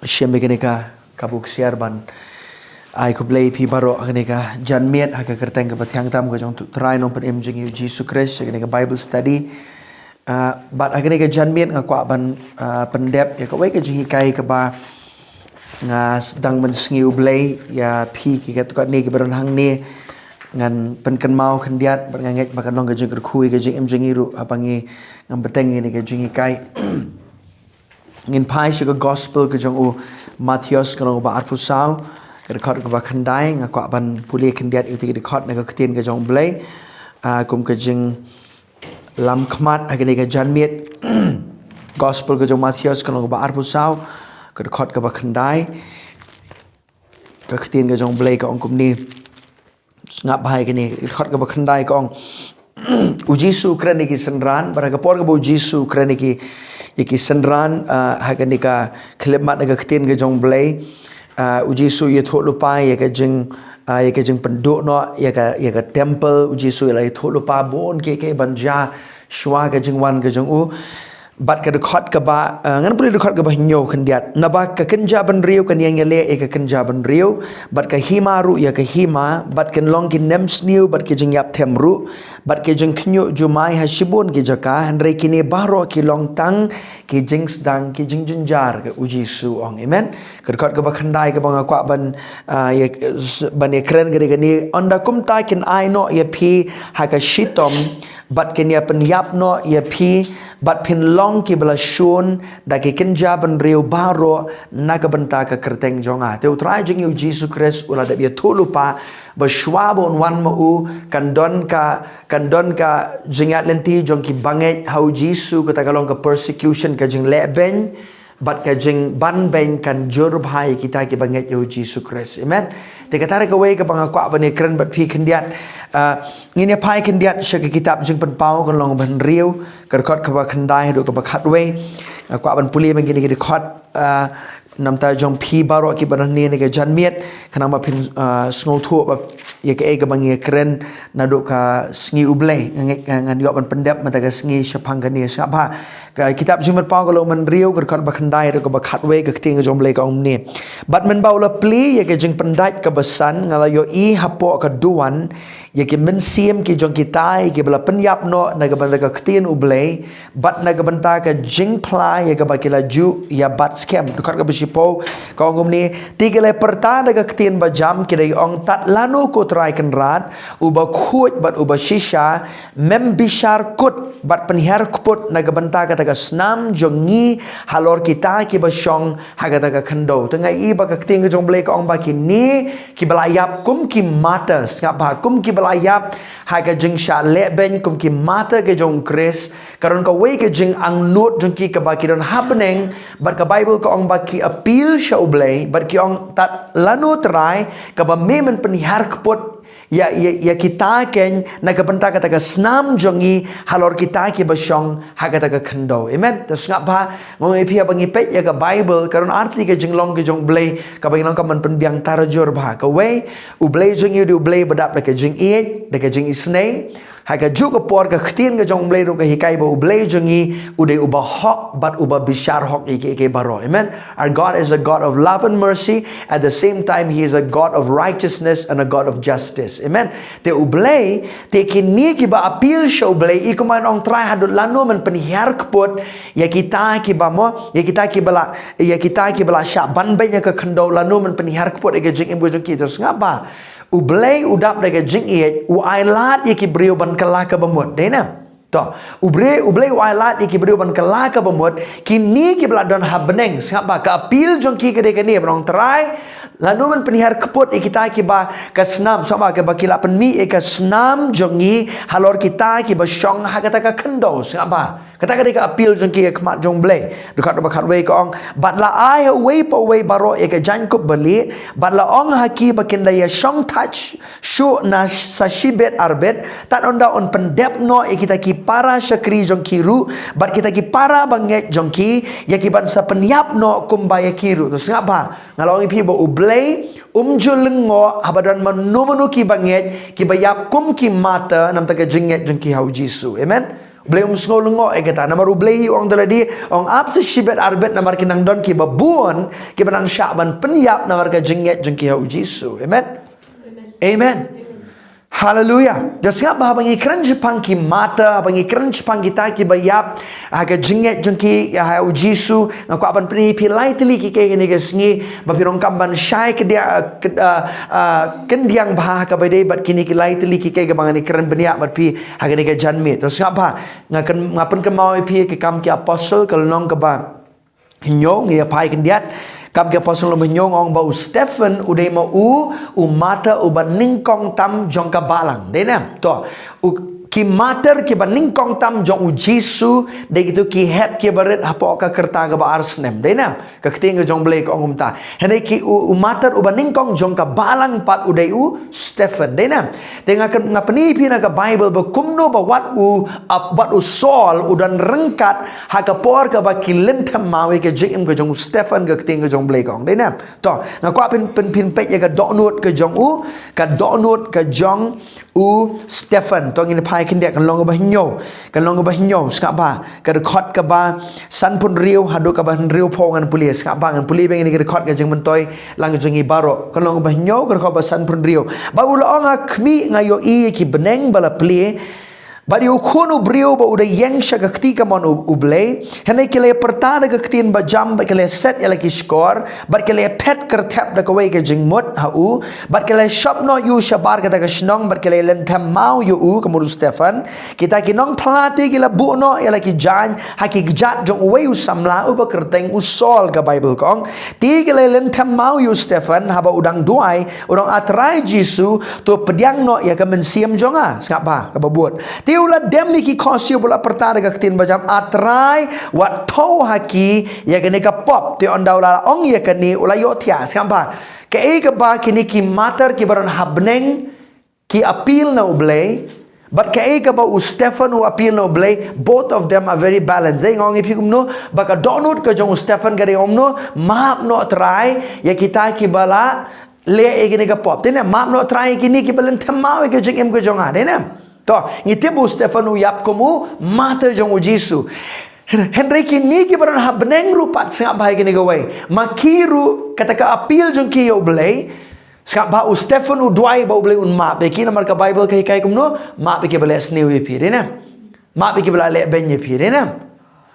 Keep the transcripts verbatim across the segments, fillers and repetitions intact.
Shem ïa kane ka kabu ksiar ban ai khublei phi baroh ha kane ka janmiet ha ka kyrteng kaba thiang tam ka jong u Trai Nongpynim jong ngi u Jisu Khrist, ha kane ka Bible study. Ah, bad ha kane ka janmiet nga kwah ban, ah, pyndep ïa kawei ka jinghikai kaba nga sdang mynsngi U Blei ïa phi ki katto katne kiba don hangne. Ngan pynkynmaw khyndiat bad nga ngeit ba kan long ka jingkyrkhu ïa ka jingim jong ngi ruh haba ngi ngam bteng ïa kane ka jinghikai. Ngin phai sha ka gospel ka jong u Mathaios ka lynnong ba arphew saw, ka dkhot kaba khyndai. Nga kwah ban pule khyndiat ïa ka dkhot na ka ktien ka jong U Blei. Ah, kum ka jinglam khmat ha kane ka janmiet. Gospel ka jong u Mathaios ka lynnong ba arphew saw, ka dkhot kaba khyndai. Ka ktien ka jong U Blei ka ong kumne. Sngap bha ïa kane, dkhot kaba khyndai ka ong. U Jisu u kren ïa ki synran, bad ha ka por kaba u Jisu u kren ïa ki, ïa ki synran, ah, ha kane ka khyllipmat na ka ktien ka jong U Blei. Ah, u Jisu u ïathuh lypa ïa ka jing, ah, ïa ka jingpynduh noh ïa ka, ïa ka temple. U Jisu u la ïathuh lypa bun kiei kiei ban jia shuwa ka jingwan ka jong u. Bad ka dkhot kaba, eh, ngan pule dkhot kaba hynñiew khyndiat. Naba ka kynja bynriew kan ïeng ïaleh ïa ka kynja bynriew, bad ka hima ruh ïa ka hima, bad kin long ki nemsniew bad ki jingïap them ruh, bad ki jingkhynñiuh jumai ha shibun ki jaka. Hynrei kine baroh ki long tang ki jingsdang ki jingjynjar, ka u Jisu u ong. Amen. Ka dkhot kaba khyndai kaba nga kwah ban, ah, ïa, s-, ban ïakren ka dei kane. Ynda kumta kin ai noh ïa phi ha ka shitom, bad kin ïa pynïap noh ïa phi, bad phin long kiba la shun da ki kynja bynriew baroh na ka bynta ka kyrteng jong nga. Te u Trai jong ngi u Jisu Khrist u la dep ïathuh lypa ba shuwa ba un wan ma u kan don ka, kan don ka jingïaid lynti jong ki bangeit ha u Jisu, kata ka long ka persecution, ka jingleh beiñ, bad ka jingban beiñ kan jur bha ïa kita kiba ngeit ïa u Jisu Khrist. Amen. Te kata ruh kawei kaba nga kwah ban ïakren bad phi khyndiat. Ah, ngin ïa phai khyndiat sha ka kitab Jingpynpaw ka lynnong ba hynriew, ka dkhot kaba khyndai haduh kaba khatwei. Nga kwah ban pule ban kine ki dkhot, ah, namar jong phi baroh kiba don hangne ha ka janmiet, khnang ba phin, ah, sngewthuh ba ïa kaei kaba ngi ïakren naduh ka sngi U Blei. Nga ngeit, nga, ngan ïoh ban pyndep mynta ka sngi shaphang kane. Sngap bha. Ka kitab Jingpynpaw ka lynnong ba hynriew, ka dkhot ba khyndai haduh kaba khatwei, ka ktien ka jong U Blei ka ong kumne. Bad mynba u la plie ïa ka jingpyndait kaba san, nga la ïohi hapoh ka duwan ïa ki mynsiem ki jong kita ïa kiba la pynïap noh na ka bynta ka ktien U Blei, bad na ka bynta ka jingphla ïa kaba ki la ju ïa bat skhem. Dkhot kaba shiphew ka ong kumne. Te ki la pyrta da ka ktien bajam, ki da ong, Tad lano ko Trai Kynrad, uba khuid bad uba shisha, mem bishar kut bad pynhiar kput na ka bynta kata ka snam jong ngi halor kita kiba shong ha kata ka khyndew? Te nga i ba ka ktien ka jong U Blei ka ong ba kine kiba la ïap kum ki martyr, sngap bha, kum kiba la ïap ha ka jingshah leh beiñ kum ki martyr ka jong u Khrist, ka don kawei ka jingangnud jong ki kaba ki don ha bneng, bad ka Baibl ka ong ba ki appeal sha U Blei, bad ki ong, Tad lano Trai, kaba me men pynhiar kput ïa, ïa, ïa kita keiñ na ka bynta kata ka snam jong ngi halor kita kiba shong ha kata ka khyndew. Amen. Te sngap bha, nga ong ïa phi haba ngi peit ïa ka Baibl, ka don artylli ka jinglong ka jong U Blei kaba ngi long ka ban pynbiang tarjur bha. Kawei, U Blei jong ngi u dei U Blei ba dap da ka jingïeit, da ka jingisynei. Ha kajuh ka por ka ktien ka jong U Blei ruh ka hikai ba U Blei jong ngi u dei uba hok bad uba bishar hok ïa kiei kiei baroh. Amen. Our God is a God of love and mercy. At the same time, He is a God of righteousness and a God of justice. Amen. Te U Blei, te kine kiba appeal sha U Blei, i kumba ong, Trai, haduh lano men pynhiar kput ïa kita kiba mo, ïa kita kiba la, ïa kita kiba la shah ban beiñ ha ka khyndew, lano men pynhiar kput ïa ka jingim ka jong ki? To sngap bha. U Blei u dap da ka jingïeit, u ailad ïa ki briew ban kylla kaba mut. Dei ne? To, U Blei, U Blei u ailad ïa ki briew ban kylla kaba mut, kine kiba la don ha bneng. Sngap bha, ka appeal jong ki ka dei kane, ban ong, Trai, lano men pynhiar kput ïa kita kiba ka snam, sngap bha, kiba ki la pynmih ïa ka snam jong ngi halor kita kiba shong ha kata ka khyndew. Sngap bha. Kata ka dei ka appeal jong ki ha khmat jong U Blei. Dkhot ba khatwei ka ong, Bad la ai ha uwei pa uwei baroh ïa ka jaiñkup balieh, bad la ong ha ki ba kin da ïa shong thait shuh na sa shibit arbit, tad ynda un pyndep noh ïa kita ki para shakri jong ki ruh, bad kita ki para bangeit jong ki, ïa ki ban sa pynïap noh kumba ïa ki ruh. To sngap bha, nga la ong ïa phi ba U Blei um ju lyngngoh haba don mano mano kiba ngeit, kiba ïap kum ki martyr namar ka jingngeit jong ki ha U Jisu. Amen. Blei um sngew lyngngoh ïa kata. Namar U Blei hi u ong da lade, ong ap sa shibit arbit namar ki nang don kiba bun kiba nang shah ban pynïap namar ka jingngeit jong ki ha U Jisu. Amen. Amen. Haleluya. Ïa sngap ba haba ngi kren shaphang ki martyr, haba ngi kren shaphang kita kiba ïap ha ka jingngeit jong ki ha U Jisu, nga kwah ban pyni ïa phi lai tylli ki kiei kine ki sngi ba phi donkam ban shai kyndiah, eh, kyn-, eh, eh, kyndiang bha ha kaba ïadei bad kine ki lai tylli ki kiei kiba ngan ïakren bniah bad phi ha kane ka janmiet. Ïa sngap ba nga kyn-, nga pynkynmaw ïa phi ïa ki Kam ki Apostol ka lynnong kaba hynñiew, ngi ïa phai khyndiat. Kam ki Apostol lynnong ba hynñiew, nga ong ba u Stephen u dei ma u, u martyr uba nyngkong tam jong ka balang. Dei ne em? To, u, ki martyr kiba nyngkong tam jong U Jisu, dei kito ki hep kiba rit hapoh ka rta kaba ar snem. Dei ne em? Ka ktien ka jong U Blei ka ong kumta. Hynrei ki u, u martyr uba nyngkong jong ka balang pat u dei u Stephen. Dei ne em? Te nga kyn-, nga pyni ïa phi na ka Baibl ba kumno ba wat u, ap-, wat u Saul u don ryngkat ha ka por kaba ki lynthem maw ïa ka jingim ka jong u Stephen, ka ktien ka jong U Blei ka ong. Dei ne em? To, nga kwah phin, phin, phin peit ïa ka dohnud ka jong u, ka dohnud ka jong u Stephen. To ngin phai khyndiat, ka lynnong kaba hynñiew, ka lynnong kaba hynñiew, sngap ba, ka dkhot kaba sanphew hynriew haduh kaba hynriewphew ngan pule, sngap ba, ngan pule biang ïa kane ka dkhot ka jingmyntoi lang jong ngi baroh. Ka lynnong kaba hynñiew, ka dkhot ba sanphew hynriew. Bad u la ong, ha khmih nga ïohi ïa ki bneng ba la plie, bad ïa U Khun u briew ba u da ïeng sha ka kti kamon U, U Blei. Hynrei ki la pyrta da ka ktien bajam, bad ki la set ïa la ki shkor, bad ki la phet kyrthep da kawei ka jingmut ha u, bad ki la shop noh ïa u shabar kata ka shnong, bad ki la lynthem maw ïa u, ka mut u Stephen. Kita ki nongphla te ki la buh noh ïa la ki jaiñ ha ki kjat jong uwei u samla uba kyrteng u Saul, ka Baibl ka ong. Te ki la lynthem maw ïa u Stephen haba u dang duwai, u ong, A Trai Jisu, to pdiang noh ïa ka mynsiem jong nga. Sngap ba, kaba bud. Te u la dem ïa ki khohsiew bad u la pyrta da ka ktien bajam, A Trai, wat thew ha ki ïa kane ka pop. Te ynda u la ong ïa kane u la ïohthiah. Sngap ba, kaei kaba kine ki martyr kiba don ha bneng ki appeal na U Blei, bad kaei kaba u Stephen u appeal na U Blei, both of them are very balanced. Nga ong ïa phi kumno, ba ka dohnud ka jong u Stephen ka dei kumno, map noh Trai ïa kita kiba la leh ïa kine ka pop. Te ne, map noh Trai ïa kine kiba lynthem maw ïa ka jingim ka jong nga. Te ne, to, ngi tip u Stephen u ïap kum u martyr jong U Jisu. Hynrei kine kiba don ha bneng ruh pat, sngap ba ha kine kawei, ma ki ruh kata ka appeal jong ki ïa U Blei. Sngap ba u Stephen u duwai ba U Blei un map ïa ki, namar ka Baibl ka hikai kumno, map ïa kiba leh sniew ïa phi, dei ne? Map ïa kiba la leh beiñ ïa phi, dei ne?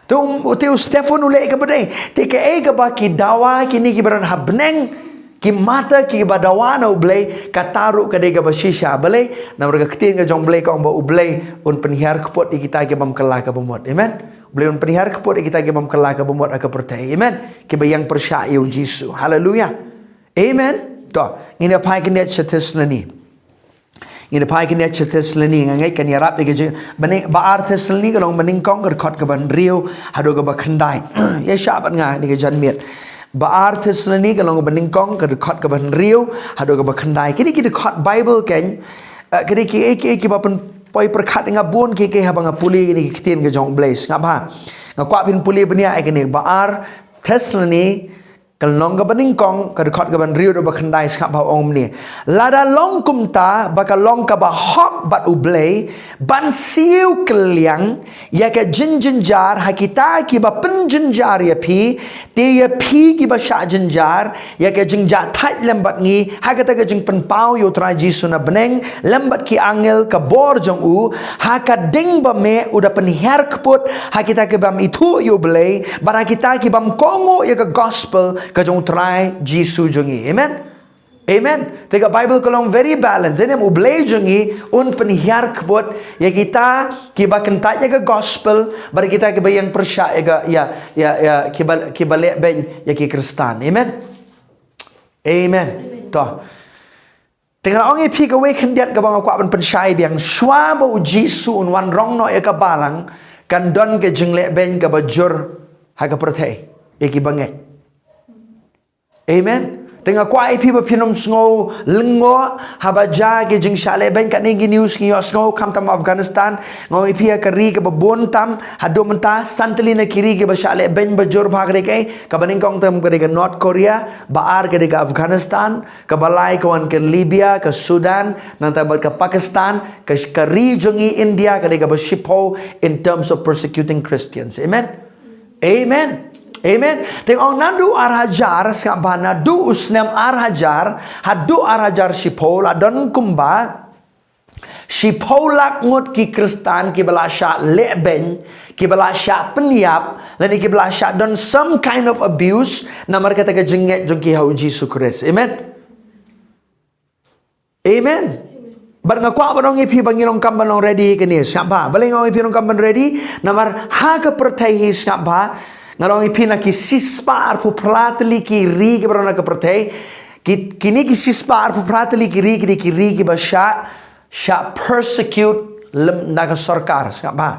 Te u, te u Stephen u leh kaba dei. Te kaei kaba ki dawa kine kiba don ha bneng, ki martyr kiba dawa na U Blei, kata ruh ka dei kaba shisha. Balei? Namar ka ktien ka jong U Blei ka ong ba U Blei un pynhiar kput ïa kita ki bym kylla ka bamut. Amen. U Blei un pynhiar kput ïa kita ki bym kylla ka bamut ha ka pyrthei. Amen. Kiba ïeng pyrshah ïa U Jisu. Haleluya. Amen. To, ngin ïa phai khyndiat sha Thessaloni. Ngin ïa phai khyndiat sha Thessaloni, nga ngeit kan ïarap ïa ka jing, bane, ba ar Thessaloni ka lynnong ba nyngkong ka dkhot kaba hynriew haduh kaba khyndai. Ïa shah bad nga ha kane ka janmiet. Ba ar Thessaloni ka lynnong ba nyngkong ka dkhot kaba hynriew haduh kaba khyndai. Kine ki dkhot Baibl keiñ, eh, kine ki, eh, ki, eh, kiba pynpoi pyrkhat ïa nga bun ki, ki haba nga pule kine ki ktien ka jong U Blei. Sngap ba, nga kwah phin pule bniah ïa kine, ba ar Thessaloni ka lynnong kaba nyngkong, ka dkhot kaba hynriew haduh ba khyndai, sngap ba u ong kumne. Lada long kumta, ba ka long kaba hok bad U Blei ban siew kylliang ïa ka jingjynjar ha kita kiba pynjynjar ïa phi, te ïa phi kiba shah jynjar ïa ka jingjahthait lem bad ngi ha kata ka jingpynpaw ïa U Trai Jisu na bneng lem bad ki angel, ka bor jong u, ha ka ding ba meh u da pynhiar kput ha kita ki bym ithuh ïa U Blei, bad ha kita ki bym kohnguh ïa ka gospel ka jong U Trai Jisu jong ngi. Amen. Amen. Te ka Baibl ka long very balanced. Ïa ne em, U Blei jong ngi un pynhiar kput ïa kita kiba kyntait ïa ka gospel, bad kita kiba ïeng pyrshah ïa ka, ïa, ïa, ïa, kiba, kiba leh beiñ ïa ki Khristan. Amen. Amen. To. Te nga ong ïa phi kawei khyndiat kaba nga kwah ban pynshai biang, shuwa ba U Jisu un wan rong noh ïa ka balang, kan don ka jingleh beiñ kaba jur ha ka pyrthei ïa kiba ngeit. Amen. Te nga kwah ïa phi ba phin ym sngew lyngngoh haba jia ki jingshah lehbeiñ. Katne ki news ngi ïohsngew khamtam Afghanistan. Nga ong ïa phi ha ka ri kaba bun tam haduh mynta, san tylli na ki ri kiba shah lehbeiñ ba jur bha ka dei kaei? Kaba nyngkong tam ka dei ka North Korea, ba ar ka dei ka Afghanistan, kaba lai ka wan ka Libya, ka Sudan, nangta bad ka Pakistan, ka, ka ri jong ngi India ka dei kaba shiphew in terms of persecuting Christians. Amen. Amen. Amen. Te nga ong naduh ar hajar, sngap bha, naduh u snem ar hajar haduh ar hajar shiphew la don kumba shiphew lak ngut ki Khristan kiba la shah lehbeiñ, kiba la shah pynïap, lane kiba la shah don some kind of abuse namar kata ka jingngeit jong ki ha u Jisu Khrist. Amen. Amen. Bad nga kwah ban ong ïa phi ba ngi long kam ban long ready kane, sngap bha. Balei nga ong ïa phi long kam ban ready? Namar ha ka pyrthei hi, sngap bha, nga long ïa phi na ki shispah arphew phra tylli ki ri kiba don ha ka pyrthei. Ki, kine ki shispah arphew phra tylli ki ri, ki dei ki ri kiba shah, shah persecute lem na ka sorkar, sngap bha.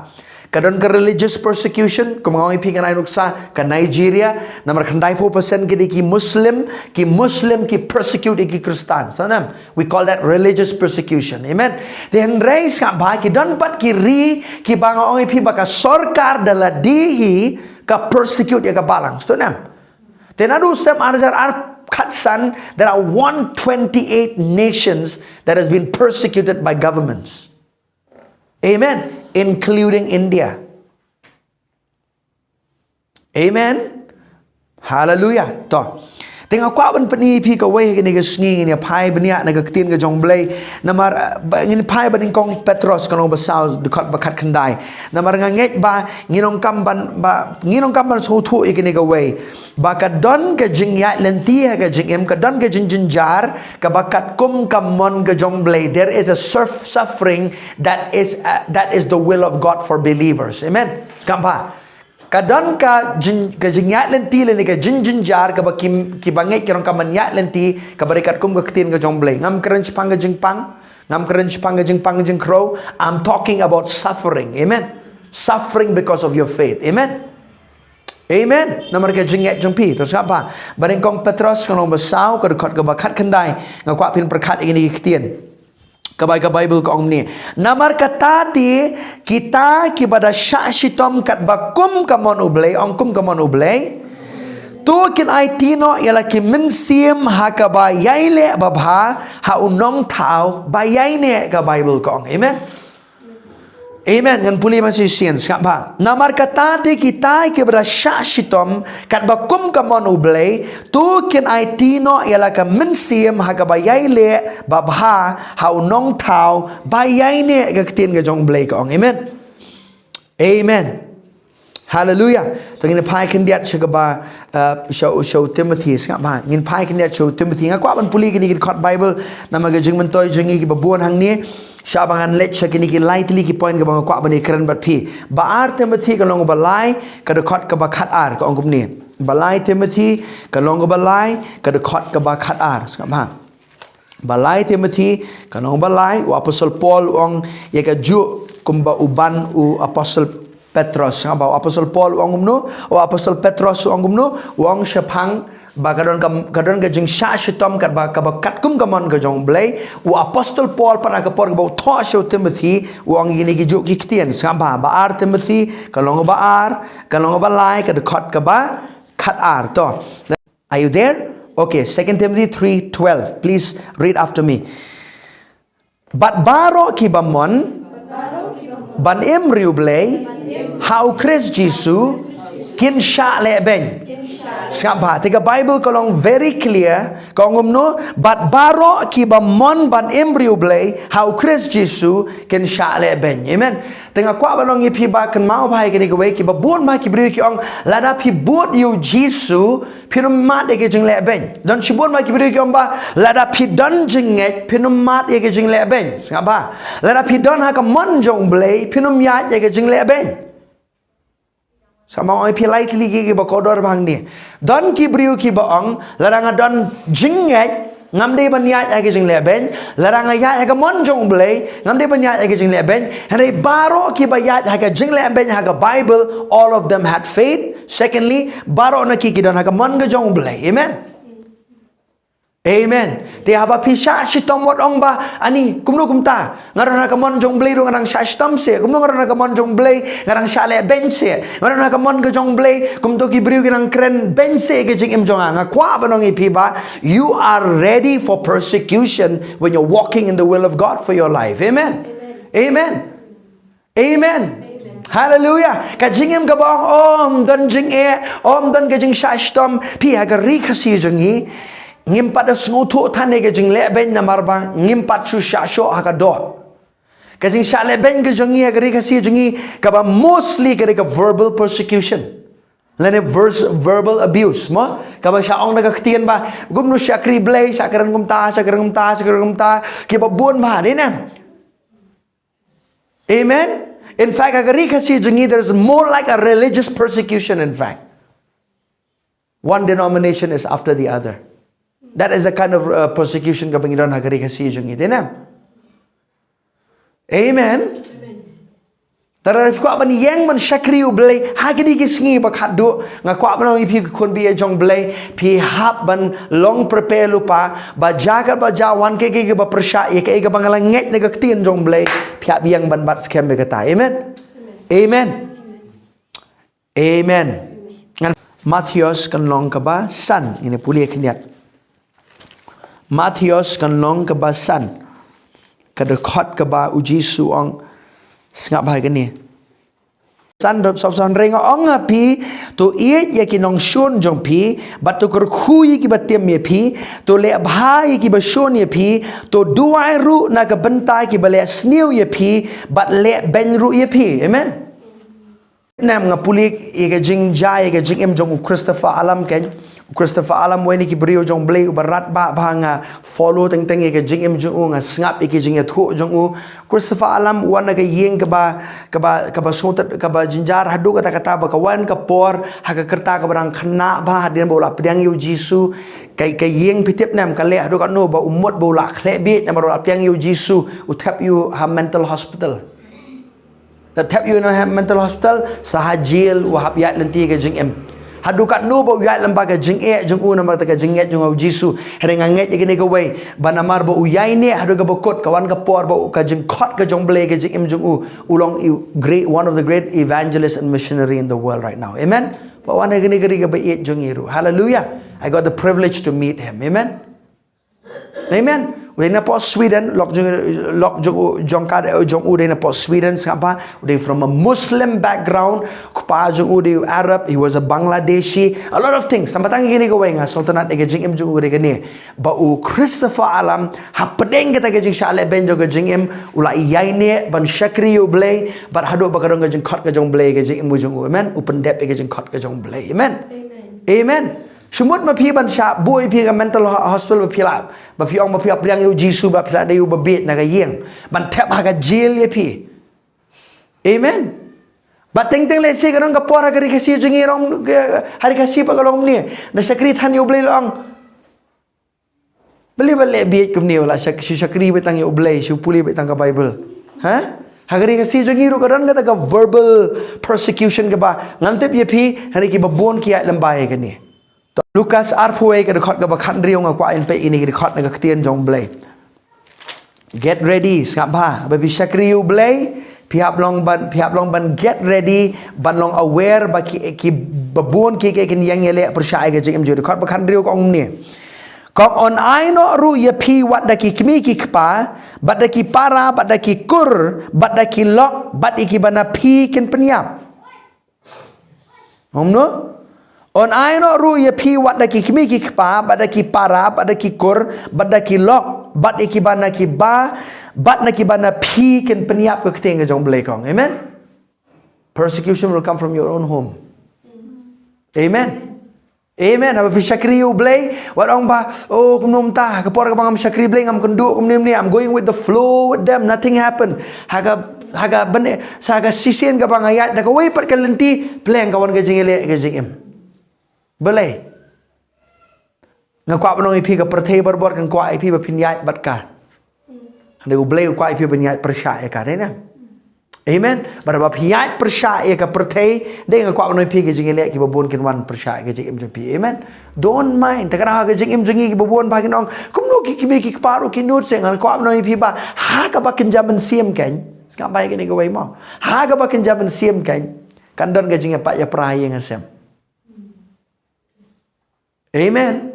Ka don ka religious persecution, kum nga ong ïa phi, ka nai nuksa ka Nigeria, namar khyndai phew percent ki dei ki Muslim, ki Muslim ki persecute ïa ki Khristan. Sngap, we call that religious persecution. Amen. Te hynrei, sngap bha, ki don pat ki ri kiba nga ong ïa phi ba ka sorkar da lade hi ka persecute ïa ka balang. Sngap. Te naduh snem ar hajar ar khatsan, there are one twenty-eight nations that has been persecuted by governments. Amen. Including India. Amen. Hallelujah. To. Te nga kwah ban pyni ïa phi kawei ha kane ka sngi, ngin ïa phai bniah na ka ktien ka jong U Blei. Namar, eh, ba, ngin phai ba nyngkong Petros ka lynnong ba saw, dkhot ba khatkhyndai. Namar nga ngeit ba ngin ong kam ban, ba ngin ong kam ban sngewthuh ïa kane kawei. Ba ka don ka jingïaid lynti ha ka jingim, ka don ka jingjynjar kaba katkum ka mon ka jong U Blei. There is a surf-, suffering that is, uh, that is the will of God for believers. Amen. Sngap bha. Ka don ka jing-, ka jingïaid lynti lane ka jingjynjar kaba ki, kiba ngeit ki ong kam ban ïaid lynti kaba dei katkum ka ktien ka jong U Blei. Ngam kren shaphang ka jingpang, ngam kren shaphang ka jingpang jingkhrew. I'm talking about suffering. Amen. Suffering because of your faith. Amen. Amen. Namar ka jingngeit jong phi. To sngap bha. Ba nyngkong Petros ka lynnong ba saw, ka dkhot kaba khatkhyndai. Nga kwah phin pyrkhat ïa kine ki ktien. Kaba ïa ka Bible ka ong kumne. Namar kata te kita kiba da shah shitom katba kum ka mon U Blei, ong kum ka mon U Blei. To kin aiti noh ïa la ki mynsiem ha kaba ïaileh babha ha u nongthaw ba ïaineh, ka Bible ka ong. Amen. Amen. Ngan pule mynshisien, sngap bha. Namar kata te kita kiba da shah shitom katba kum ka mon U Blei, to kin aiti noh ïa la ka mynsiem ha kaba ïaileh babha ha u nongthaw ba ïaineh, ka ktien ka jong U Blei ka ong. Amen. Amen. Hallelujah. To ngin phai khyndiat sha kaba, uh, sha, sha u Timothy, sngap bha. Ngin phai khyndiat sha u Timothy. Nga kwah ban pule kine ki dkhot Bible namar ka jingmyntoi jong ngi kiba bun hangne. Shah ba ngan leit sha kine ki lai tylli ki point kaba nga kwah ban ïakren bad phi. Ba ar Timothy ka lynnong ba lai, ka dkhot kaba khatar, ka ong kumne. Ba lai Timothy ka lynnong ba lai, ka dkhot kaba khatar. Sngap bha. Ba lai Timothy ka lynnong ba lai, u Apostol Paul u ong ïa kajuh kumba u ban u Apostol Petros. Sngap bha, u Apostol Paul u ong kumno, u Apostol Petros u ong kumno, u ong shaphang ba ka don ka, ka don ka jingshah shitom katba, kaba katkum ka mon ka jong U Blei. U Apostol Paul pat ha ka por kaba u thoh sha u Timothy u ong ïa kine kijuh ki ktien. Sngap bha, ba ar Timothy ka lynnong ba ar, ka lynnong ba lai, ka dkhot kaba khatar. To. Are you there? Okay, Second Timothy three twelve. Please read after me. Bad baroh kiba mon ban im ri U Blei ha u Khrist Jisu kin shah lehbeiñ. Sngap bha, te ka Bible ka long very clear, ka ong kumno, bad baroh kiba mon ban im ri U Blei ha u Khrist Jisu kin shah lehbeiñ. Amen. Te nga kwah ban ong ïa phi ba kynmaw bha ïa kane kawei, kiba bun bha ki briew ki ong lada phi bud ïa u Jisu phin ym mad ïa ki jinglehbeiñ. Don shibun bha ki briew ki ong ba lada phi don jingngeit phin ym mad ïa ki jinglehbeiñ. Sngap bha. Lada phi don ha ka mon jong U Blei phin ym ïaid ïa ki jinglehbeiñ. Sa ma ong ïa phi lai tylli ki, kiba kordor bha hangne. Don ki briew kiba ong lada nga don jingngeit ngam dei ban ïaid ha ki jinglehbeiñ. Lada nga ïaid ha ka mon jong U Blei ngam dei ban ïaid ha ki jinglehbeiñ. Hynrei baroh kiba ïaid ha ka jinglehbeiñ ha ka Bible, all of them had faith. Secondly, baroh na ki ki don ha ka mon ka jong U Blei. Amen. Amen. Te haba phi shah shitom wat ong ba, ani, kumno kumta? Nga don ha ka mon jong Blei ruh nga dang shah shitom seh. Kumno nga don ha ka mon jong Blei nga dang shah leh beiñ seh? Nga don ha ka mon ka jong Blei, kumto ki briew ki dang kren beiñ seh ka jingim jong nga. Nga kwah ban ong ïa phi ba, you are ready for persecution when you're walking in the will of God for your life. Amen. Amen. Amen. Hallelujah. Ka jingim kaba ong, oh, ym don jingeh, oh, ym don ka jingshah shitom, phi ha ka ri Khasi jong ngi, ngim pat da sngewthuh than ïa ka jingleh beiñ namar ba ngim pat shu shah shoh ha ka doh. Ka jingshah leh beiñ ka jong ngi ha ka ri Khasi jong ngi kaba mostly ka dei ka verbal persecution. Lane verse, verbal abuse, mo? Kaba shah ong da ka ktien ba, kumno shakri Blei, shah kren kumta, shah kren kumta, shah kren kumta, kiba bun bha, dei ne? Amen. In fact, ha ka ri Khasi jong ngi, there's more like a religious persecution, in fact. One denomination is after the other. That is the kind of uh, persecution kaba ngi don ha ka ri Khasi jong ngi, dei ne? Amen. Tara phi kwah ban ïeng ban shakri U Blei ha kine ki sngi ba khatduh, nga kwah ban ong ïa phi ki khun baieit jong Blei, phi hap ban long prepare lypa, ba ja kaba ja wan kaei kaei kaba pyrshah, ïa kaei kaba nga la ngeit na ka ktien jong Blei, phi hap ïeng ban bat skhem ïa kata. Amen. Amen. Amen. Ngan Mathaios kan long kaba san, ngin ïa pule khyndiat. Mathaios kan long kaba san. Ka dkhot kaba U Jisu ong, sngap ha kane. San dot sop san, hynrei nga ong ha phi, to ïeit ïa ki nongshun jong phi, bad to kyrkhu ïa kiba tim ïa phi, to leh bha ïa kiba shun ïa phi, to duwai ruh na ka bynta kiba leh sniew ïa phi, bad leh beiñ ruh ïa phi. Amen. Nam nga pule ïa ka jingjia, ïa ka jingim jong u Christopher Alam kein. U Christopher Alam uwei na ki briew jong Blei uba radbah bha, nga follow teng teng ïa ka jingim jong u, nga sngap ïa ka jingïathuh jong u. Christopher Alam u wan na ka ïing kaba, kaba, kaba sngewtynnat, kaba jynjar haduh katta katta ba ka wan ka por ha ka rta kaba dang khynnah bha hadien ba u la pdiang ïa u Jisu. Ka, ka ïing phi tip nam ka leh haduh katno ba u mut ba u la khleh bieit namar u la pdiang ïa u Jisu, u thep ïa u ha mental hospital. Da thep ïa u na mental hospital, sa ha jail, u hap ïaid lynti ka jingim. Haduh katno ba u ïaid lem bad ka jingeh jong u namar ka jingngeit jong u ha u Jisu. Hynrei nga ngeit ïa kane kawei, ba namar ba u ïaineh haduh kaba kut, ka wan ka por ba u, ka jingkhot ka jong Blei ka jingim jong u, u long u great, one of the great evangelist and missionary in the world right now. Amen. Ba wan ha kane ka ri kaba ïeit jong ngi ruh. Hallelujah. I got the privilege to meet him. Amen. Amen. U dei na pdeng Sweden, lok jong, lok jong u, jong ka, jong u dei na pdeng Sweden, sngap bha, u dei from a Muslim background, kpa jong u dei u Arab, he was a Bangladeshi, a lot of things. Sa tang ïa kine kawei nga sngewtynnat ïa ka jingim jong u dei kane. Ba u Christopher Alam, hapdeng kata ka jingshah leh beiñ jong ka jingim, u la ïaineh ban shakri ïa u Blei, bad haduh ba ka don ka jingkhot ka jong Blei ka jingim u jong u. Amen. U pyndep ïa ka jingkhot ka jong Blei. Amen. Amen. Amen. Shu mut ma phi ban shah buh ïa phi ha ka mental ho-, hospital ba phi la, ba phi ong ba phi la pdiang ïa u Jisu ba phi la dei u ba bieit na ka ïing. Ban thep ha ka jail ïa phi. Amen. Ba teng teng lehse ka don ka por ha ka ri Khasi jong ngi long, eh, ha ri Khasi pat ka long kumne. Da shakri than ïa u Blei la ong. Balei ba leh bieit kumne, la shak-, shu shakri beit tang ïa u Blei, shu pule beit tang ka Bible. Ha? Ha ka ri Khasi jong ngi ruh ka don kata ka verbal persecution kaba ngam tip ïa phi, hynrei kiba bun ki ïaid lem bad ïa kane. To Lukas arphew wei ka dkhot kaba khathynriew, nga kwah ban peit ïa kane ka dkhot na ka ktien jong Blei. Get ready, sngap bha, ba phi shakri ïa u Blei, phi hap long ban, phi hap long ban get ready, ban long aware ba ki, kiba bun ki, ki, kin ïeng ïaleh pyrshah ïa ka jingim jong u. Dkhot ba khathynriew ka ong kumne. Kong, yn ai noh ruh ïa phi wat da ki kmie ki kpa, bad da ki para, bad da ki kur, bad da ki lok, bad ïa kiba na phi kin pynïap. Ong kumno? Yn ai noh ruh ïa phi wat da ki kmie ki kpa, bad da ki para, bad da ki kur, bad da ki lok, bad ïa kiba na kiba, bad na kiba na phi kin pynïap, ka ktien ka jong u Blei ka ong. Amen. Persecution will come from your own home. Amen. Amen. Haba phi shakri ïa u Blei, wat ong ba, oh, kumno mynta, ka por kaba ngam shakri Blei ngam kynduh kumne kumne, I'm going with the flow with them, nothing happen. Ha ka, ha ka bynta, sa ka shisien kaba nga ïaid da kawei pat ka lynti, pleng ka wan ka jingïaleh ka jingim. Balei? Nga kwah ban ong ïa phi, ka pyrthei barabor kan kwah ïa phi ba phin ïaid bad ka. Hynrei u Blei u kwah ïa phi ban ïaid pyrshah ïa ka, dei ne? Amen. Bad haba phi ïaid pyrshah ïa ka pyrthei, dei nga kwah ban ong ïa phi, ki jingïaleh kiba bun kin wan pyrshah ïa ka jingim jong phi. Amen. Don't mind. Te kane ha ka jingim jong ngi kiba bun ba kin ong, kumno ki kmie ki kpa ruh ki nud seh, nga kwah ban ong ïa phi ba ha kaba kynja mynsiem keiñ. Sngap bha ïa kane kawei mo. Ha kaba kynja mynsiem keiñ, kan don ka jingïapait ïapra ïing ha sem. Amen.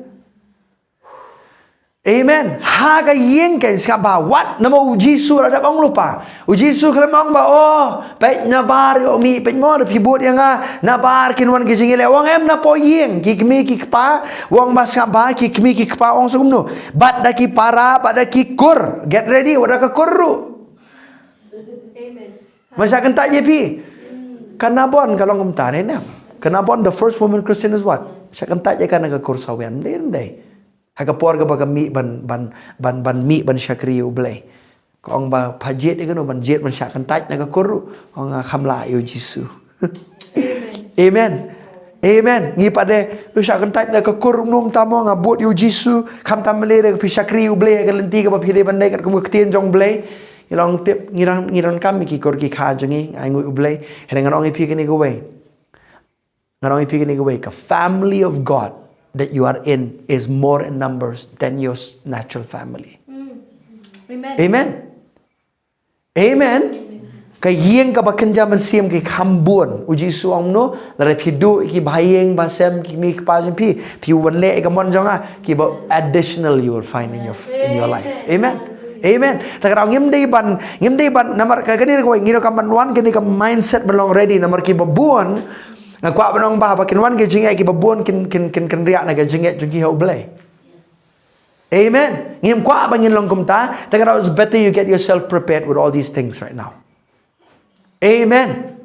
Amen. Ha ka ïing keiñ, sngap bha, wat namar u Jisu la dep ong lypa. U Jisu khlem ong ba, oh, peit nabar ïoh mih, peit mo, da phi bud ïa nga, nabar kin wan ki jingïaleh. U ong em, na poh ïing, ki kmie ki kpa, u ong ba, sngap bha, ki kmie ki kpa, u ong sa kumno? Bad da ki para, bad da ki kur. Get ready, wat da ka kur ruh. Amen. Ban shah kyntait ïa phi. Ka Nabon ka long kumta ne, ne. Ka Nabon, the first woman Christian is what? Shah kyntait ïa ka na ka kur sawian. Dei, dei. Ha ka por kaba ka mih ban, ban, ban, ban mih ban shakri ïa U Blei, ka ong ba, pha jied ïa kano ban jied ban shah kyntait na ka kur ruh? Ong, nga kham lah ïa U Jisu. Amen. Amen. Ngi pat de, u shah kyntait na ka kur, ym tang mo, nga bud ïa U Jisu, khamtam lei de phi shakri ïa U Blei ha ka lynti kaba phi dei ban dei katkum ka ktien jong U Blei. Ngi long tip, ngi dang, ngi donkam ïa ki kur ki kha jong ngi, ai nguh ïa U Blei. Hynrei ngan ong ïa phi kane kawei. Ngan ong ïa phi kane kawei, ka family of God that you are in is more in numbers than your s-, natural family. Amen. Amen. Amen. Ka ïing kaba kynja mynsiem ki kham bun. U Jisu ong kumno, lada phi duh ïa ki bahaïing bahasem, ki kmie ki kpa jong phi, phi wan leh ïa ka mon jong nga, kiba additional you will find in your, in your life. Amen. Amen. Te ka daw ngim dei ban, ngim dei ban, namar ka, kane ka wei, ngi donkam ban wan kane ka mindset ban long ready, namar kiba bun, nga kwah ban ong ba, ba kin wan ki jingeh kiba bun kin, kin, kin, kin riah na ka jingeh jong ki ha U Blei. Amen. Ngim kwah ba ngin long kumta. Te ka daw, it's better you get yourself prepared with all these things right now. Amen.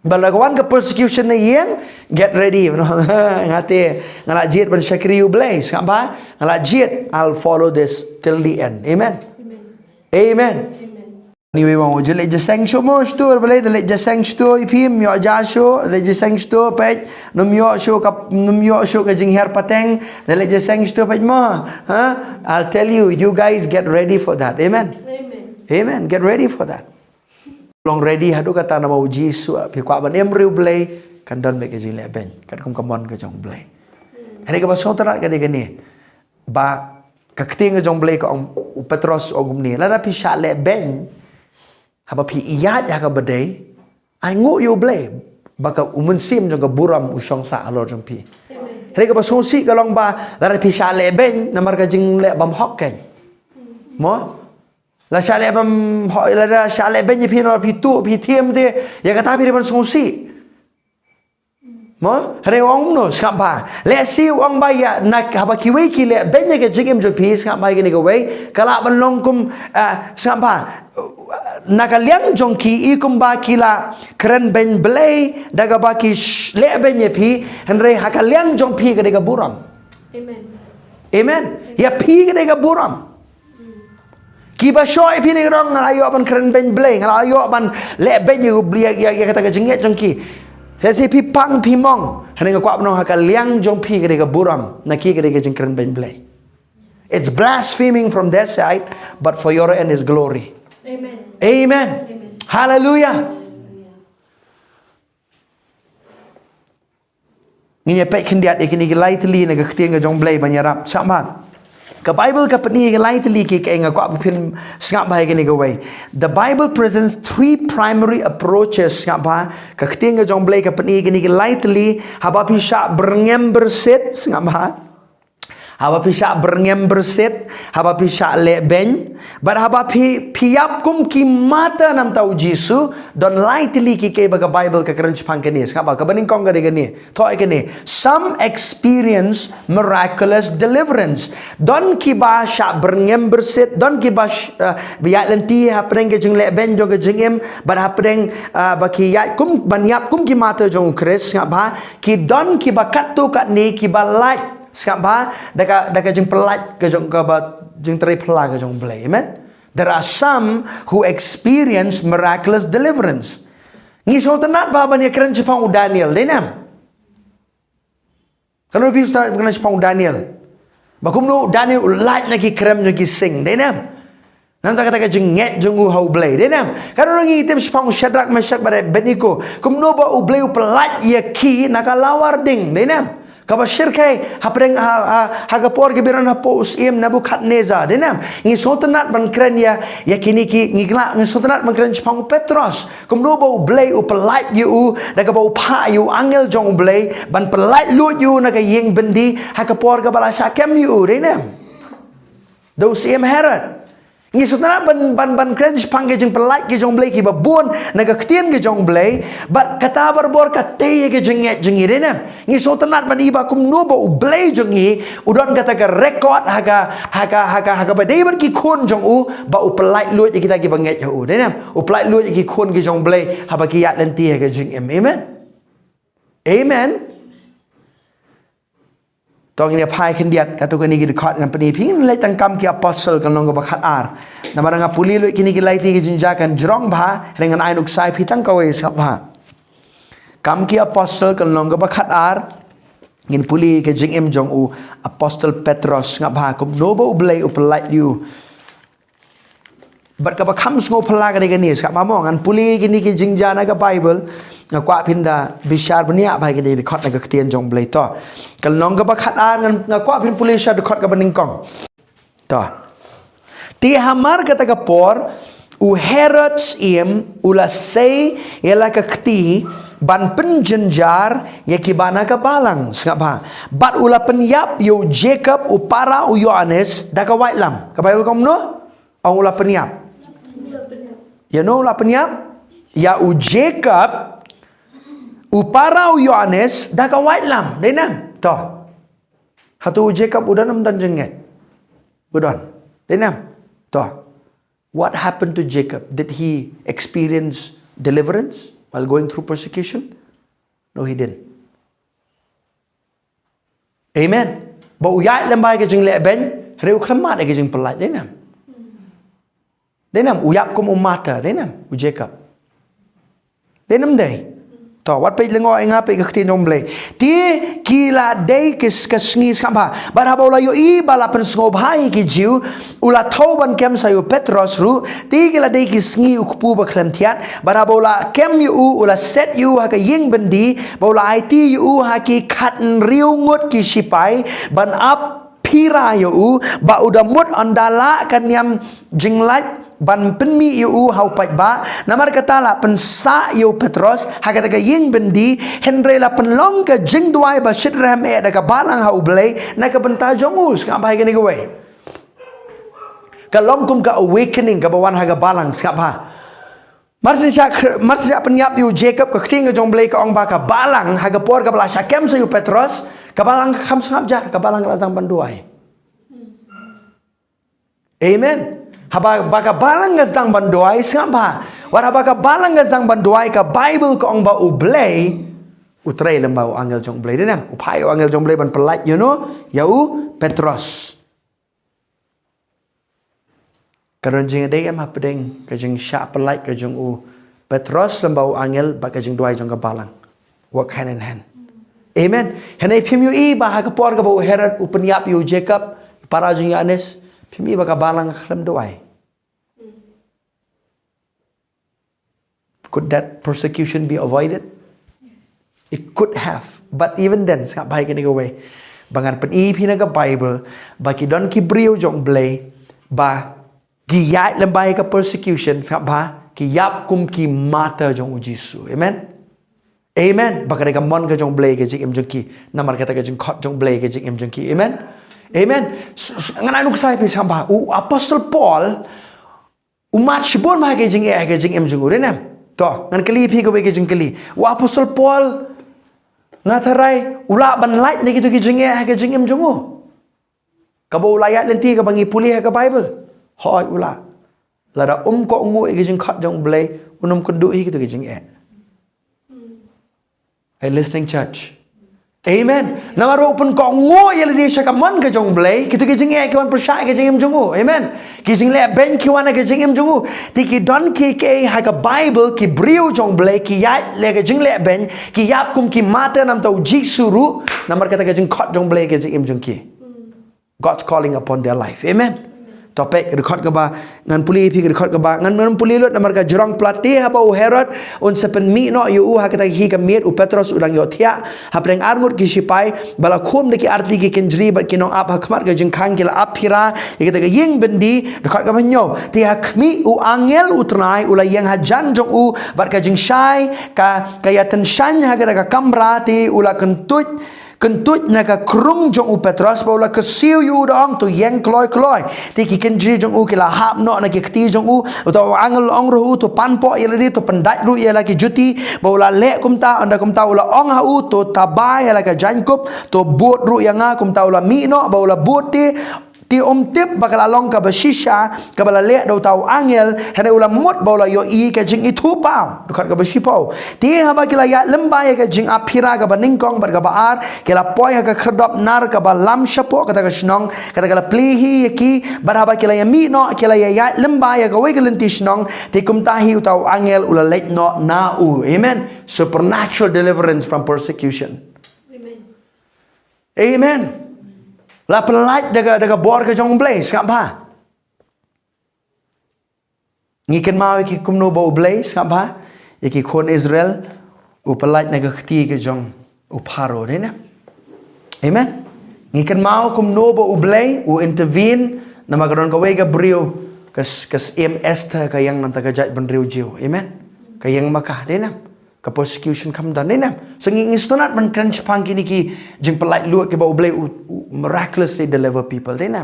Ba la ka wan ka persecution na ïing, get ready. Nga te, nga la jied ban shakri U Blei. Sngap bha, nga la jied. I'll follow this till the end. Amen. Amen. Anyway, wan u ju leit jingïaseng shuh mo, shuh, balei da leit jingïaseng shuh, ïa phi, ym ïoh ja shuh, leit jingïaseng shuh, peit, nym ïoh shuh ka, nym ïoh shuh ka jinghiar pateng, da leit jingïaseng shuh, peit mo, ha? I'll tell you, you guys get ready for that. Amen. Amen. Amen. Get ready for that. Long ready haduh katta namar u Jisu, phi kwah ban im ri U Blei, kan don beit ka jingleh beiñ, katkum ka mon ka jong U Blei. Hynrei kaba sngewtynnat ka dei kane. Ba ka ktien ka jong U Blei ka ong, u Petros u ong kumne, lada phi shah leh beiñ, haba phi ïaid ha kaba dei, ai nguh ïa U Blei ba ka, u mynsiem jong ka burom u shong sah halor jong phi. Hynrei kaba sngewsih ka long ba lada phi shah leh beiñ namar ka jingleh bymhok keiñ. Mo? La shah leh bymhok, lada shah leh beiñ ïa phi namar phi tuh, phi thiem te, ïa kata phi dei ban sngewsih. Mo, hynrei u ong kumno, sngap bha. Lehse u ong ba ïa, na haba kiwei ki leh beiñ ïa ka jingim jong phi, sngap bha ïa kane kawei, ka lah ban long kum, ah, sngap bha. Na ka liang jong ki i kumba ki la kren beiñ Blei, da kaba ki sh-, leh beiñ ïa phi, hynrei ha ka liang jong phi ka dei ka burom. Amen. Amen. Ïa phi ka dei ka burom. Kiba shoh ïa phi ne rong, nga la ïoh ban kren beiñ Blei, nga la ïoh ban leh beiñ ïa, ïa, ïa, ïa kata ka jingngeit jong ki. Lehse phi pang phi mong, hynrei nga kwah ban ong ha ka liang jong phi ka dei ka burom, na ki ka dei ka jingkren beiñ Blei. It's blaspheming from their side, but for your end is glory. Amen. Amen. Amen. Hallelujah. Ngin ïa peit khyndiat ïa kine ki lai tylli na ka ktien ka jong Blei ban ïarap. Sngap bha. Ka Bible ka pyni ïa ki lai tylli ki, ka, nga kwah ba phin sngap bha ïa kine kawei. The Bible presents three primary approaches, sngap bha. Ka ktien ka jong Blei ka pyni ïa kine ki lai tylli, haba phi shah byrngem byrsit, sngap bha. Haba phi shah byrngem byrsit, haba phi shah leh beiñ, bad haba phi, phi ïap kum ki martyr namar u Jisu, don lai tylli ki, kiei ba ka Bible ka kren shaphang kane. Sngap bha, kaba nyngkong ka dei kane. Thoh ïa kane. Some experience miraculous deliverance. Don kiba shah byrngem byrsit, don kiba sh-, eh, ba ïaid lynti hapdeng ka jingleh beiñ jong ka jingim, bad hapdeng, eh, ba ki ïaid kum, ban ïap kum ki martyr jong u Khrist, sngap bha, ki don kiba katto katne kiba lait. Sngap bha, da ka, da ka jingpyllait ka jong, kaba jingtrei phylla ka jong Blei. Amen. There are some who experience miraculous deliverance. Ngi sngewtynnat bha ban ïa kren shaphang u Daniel, dei ne em? Katno phi sngewtynnat ban kren shaphang u Daniel? Ba kumno u Daniel u lait na ki krem jong ki sing, dei ne em? Namar kata ka jingngeit jong u ha u Blei, dei ne em? Ka don ngi tim shaphang Shadrak, Meshak bad Abednego. Kumno ba u Blei u pyllait ïa ki na ka lawar ding, dei ne em? Kaba shyrkhei hapdeng ha, ha, ha ka por kaba ïaroh hapoh u syiem Nebukhadnezar, dei ne em? Ngi sngewtynnat ban kren ïa, ïa kine ki, ngi kla, ngi sngewtynnat ban kren shaphang u Petros. Kumno ba u Blei u pyllait ïa u, da kaba u phah ïa u angel jong u Blei ban pyllait luid ïa u na ka ïing byndi, ha ka por kaba la shah kem ïa u, dei ne em? Da u syiem Herod. Ngi sngewtynnat ban, ban, ban kren shaphang ki jingpyllait ki jong u Blei kiba bun na ka ktien ki jong u Blei, bad kata barabor ka tei ïa ka jingngeit jong ngi, dei ne em? Ngi sngewtynnat ban i ba kumno ba u Blei jong ngi u don kata ka record ha ka, ha ka, ha ka, ha kaba dei bad ki khun jong u, ba u pyllait luid ïa kita kiba ngeit ha u, dei ne em? U pyllait luid ïa ki khun ki jong u Blei haba ki ïaid lynti ha ka jingim. Amen. Amen. To ngin ïa phai khyndiat katto katne ki dkhot ngan pyni ïa phi, ngin leit tang Kam ki Apostol ka lynnong kaba khatar. Namar nga pule luid kine ki lai tylli ki jingjia kan jrong bha, hynrei ngan ai nuksa ïa phi tang kawei, sngap bha. Kam ki Apostol ka lynnong kaba khatar, ngin pule ka jingim jong u Apostol Petros, sngap bha, kumno ba u Blei u pyllait ïa u. Bad kaba kham sngewphylla ka dei kane, sngap bha mo, ngan pule kine ki jingjia na ka Baibl, nga kwah phin da bishar bniah bha ïa kine ki dkhot na ka ktien jong u Blei, to. Ka lynnong kaba khatar, ngan, nga kwah phin pule sha dkhot kaba nyngkong. To. Te hamar kata ka por, u Herod syiem u la sei ïa la ka kti ban pynjynjar ïa kiba na ka balang, sngap bha. Bad u la pynïap ïa u Jakob u para u Ïoannis da ka waitlam. Ka Baibl ka ong kumno? Ong u la pynïap. Ïa uno u la pynïap? Ïa u Jakob u para u Ïoannis da ka waitlam. Dei ne em? To. Hato u Jakob u don ne ym don jingngeit? U don. Dei ne em? To. What happened to Jacob? Did he experience deliverance while going through persecution? No, he didn't. Amen. Ba u ïaid lem bad ka jinglehbeiñ, hynrei u khlem mad ïa ka jingpyllait, dei ne em? Dei ne em, u ïap kum u martyr, dei ne em, u Jacob. Dei ne em dei? To, wat peit lyngngoh ïa nga, peit ka ktien jong u Blei. Te ki la dei ki s-, ka sngi, sngap bha. Bad haba u la ïohi ba la pynsngewbha ïa ki Jiw, u la thew ban kem sa ïa u Petros ruh. Te ki la dei ki sngi u kpu ba khlem thiat. Bad haba u la kem ïa u, u la set ïa u ha ka ïing byndi, bad u la aiti ïa u ha ki khathynriew ngut ki shipai ban ap phira ïa u, ba u da mut ynda lah ka niam jinglait ban pynmih ïa u ha u paidbah. Namar kata la pynsah ïa u Petros ha kata ka ïing byndi, hynrei la pynlong ka jingduwai ba shitrhem eh da ka balang ha u Blei na ka bynta jong u. Sngap bha ïa kane kawei. Ka long kum ka awakening kaba wan ha ka balang, sngap bha. Mar shu shah, mar shu shah pynïap ïa u Jacob, ka ktien ka jong u Blei ka ong ba ka balang, ha ka por kaba la shah kem sa ïa u Petros, ka balang kam sngap jar, ka balang ka la sdang ban duwai. Amen. Haba, ba ka balang ka sdang ban duwai, sngap bha. Wat haba ka balang ka sdang ban duwai, ka Baibl ka ong ba u Blei u trei lem bad u angel jong u Blei, dei ne em? U phah ïa u angel jong u Blei ban pyllait ïa uno, ïa u Petros. Ka don jingïadei em hapdeng ka jingshah pyllait ka jong u Petros lem bad u angel bad ka jingduwai jong ka balang? Work hand in hand. Amen. Hynrei phim ïohi ba ha ka por kaba u Herod u pynïap ïa u Jacob, para jong u Ïoannis, phim ïohi ba ka balang ka khlem duwai? Could that persecution be avoided? It could have. But even then, sngap bha ïa kane kawei. Ba ngan pyni ïa phi na ka Baibl, ba ki don ki briew jong u Blei, ba ki ïaid lem bad ka persecution, sngap bha, ki ïap kum ki martyr jong u Jisu. Amen? Amen. Ba ka dei ka mon ka jong u Blei ka jingim jong ki. Namar kata ka jingkhot jong u Blei ka jingim jong ki. Amen? Amen. S-, s-, ngan ai nuksa ïa phi, sngap bha. U Apostol Paul, u mad shibun bha ka jingeh, ka jingim jong u, dei ne em? To, ngan kylli ïa phi kawei ka jingkylli. U Apostol Paul, nga tharai, u lah ban lait na kito ki jingeh, ka jingim jong u? Kaba u la ïaid lynti kaba ngi pule ha ka Baibl. Hooid u lah. Lada um kohnguh ïa ka jingkhot jong u Blei, un ym kynduh hi kito ki jingeh. Are you listening, church? Amen. Namar ba u pynkohnguh ïa lade sha ka mon ka jong u Blei, kito ki jingeh ki wan pyrshah ïa ka jingim jong u. Amen. Ki jinglehbeiñ ki wan ha ka jingim jong u. Te ki don kiei kiei ha ka Baibl, ki briew jong u Blei, ki ïaid ïa ka jinglehbeiñ, ki ïap kum ki martyr namar u Jisu ruh, namar kata ka jingkhot jong u Blei ka jingim jong ki. God's calling upon their life. Amen. Topic, dkhot kaba ngan pule ïa phi, dkhot kaba ngan, ngan pule lut namar ka jrong palat. Te haba u Herod un sa pynmih noh ïa u ha kata ka miet, u Petros u dang ïohthiah hapdeng arngut ki shipai, ba la khum da ki artylli ki kynjri bad ki nongap ha khmat ka jingkhang ki la ap phira ïa kata ka ïing byndi. Dkhot kaba hynñiew, te ha khmih u angel u Trai u la ïeng hajan jong u bad ka jingshai ka, ka ïatynshain ha kata ka kamra, te u la kyntuid kyntuid na ka krung jong u Petros, ba u la kyrsiew ïa u da ong, to ïeng kloi kloi. Te ki kynjri jong u ki la hap noh na ki kti jong u. Uta u angel u la ong ruh ha u, to pan poh ïa lade, to pyndait ruh ïa la ki juti. Ba u la leh kumta, ynda kumta u la ong ha u, to taba ïa la ka jaiñkup, to bud ruh ïa nga. Kumta u la mih noh, ba u la bud te, te um tip ba ka la long kaba shisha kaba la leh da uta u angel, hynrei u la mut ba u la ïohi ka jingithuhpaw. Dkhot kaba shiphew, te haba ki la ïaid lyngba ïa ka jingap phira kaba nyngkong bad kaba ar, ki la poi ha ka khyrdop nar kaba lam shapoh kata ka shnong, kata ka la plie hi ïa ki. Bad haba ki la ïamih noh, ki la ïaid lyngba ïa kawei ka lynti shnong, te kumta hi uta u angel u la leit noh na u. Amen. Supernatural deliverance from persecution. Amen. Amen. La pyllait da ka, da ka bor ka jong U Blei, sngap bha. Ngi kynmaw ïa ki kumno ba U Blei, sngap bha, ïa ki khun Israel, u pyllait na ka kti ka jong u Pharaoh, dei ne? Amen. Ngi kynmaw kumno ba U Blei u intervene namar ka don kawei ka briew, ka s-, ka syiem Esther, ka ïeng na ka bynta ka jaitbynriew Jiw. Amen. Ka ïeng ma ka, dei ne? Ka persecution kam don, dei ne? So ngi, ngi sngewtynnat ban kren shaphang kine ki jingpyllait luid kiba U Blei u, u miraculously deliver people, dei ne?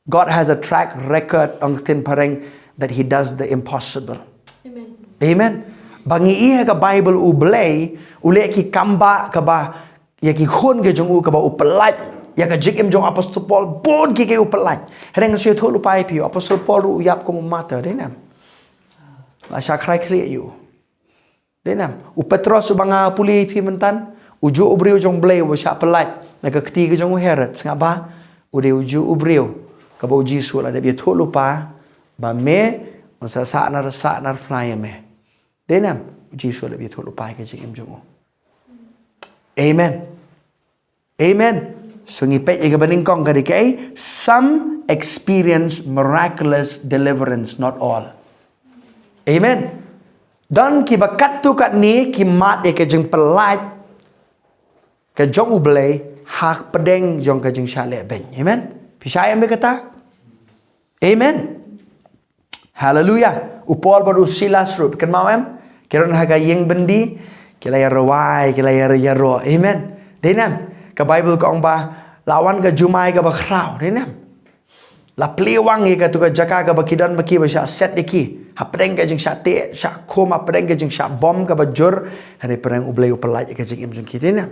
God has a track record, ong ktien phareng, that he does the impossible. Amen. Amen. Ba ngi i ha ka Bible U Blei u leh ki kambah kaba ïa ki khun ka jong u kaba u pyllait, ïa ka jingim jong Apostol Paul bun ki kaba u pyllait. Hynrei ngan shu ïathuh lypa ïa phi, Apostol Paul ruh u ïap kum u martyr, dei ne? La shah khrai khlieh ïa u. Dei ne em? U Petros uba nga pule ïa phi mynta, u juh u briew jong U Blei uba shah pyllait na ka kti ka jong u Herod, sngap bha, u dei u juh u briew kaba u Jisu la dep ïathuh lypa ba me un sa sah nar, sah nar phna ïa me. Dei ne em? U Jisu la dep ïathuh lypa ïa ka jingim jong u. Amen. Amen. So ngi peit ïa kaba nyngkong ka dei kaei, some experience miraculous deliverance, not all. Amen. Don kiba katto katne ki mad ïa ka jingpyllait ka jong U Blei hapdeng jong ka jingshah lehbeiñ. Amen. Phi shah ïa me kata? Amen. Haleluya. U Paul bad u Silas ruh, kynmaw em? Ki don ha ka ïing byndi, ki la ïa rwai, ki la ïa, ïa ro. Amen. Dei ne em? Ka Bible ka ong ba la wan ka jumai kaba khraw, dei ne em? La plie wang ïa katu ka jaka kaba ki don ma ki ba shah set ïa ki. Hapdeng ka jingshah teh, shah khum, hapdeng ka jingshah bom kaba jur, hynrei pdeng U Blei u pyllait ïa ka jingim jong ki, dei ne em?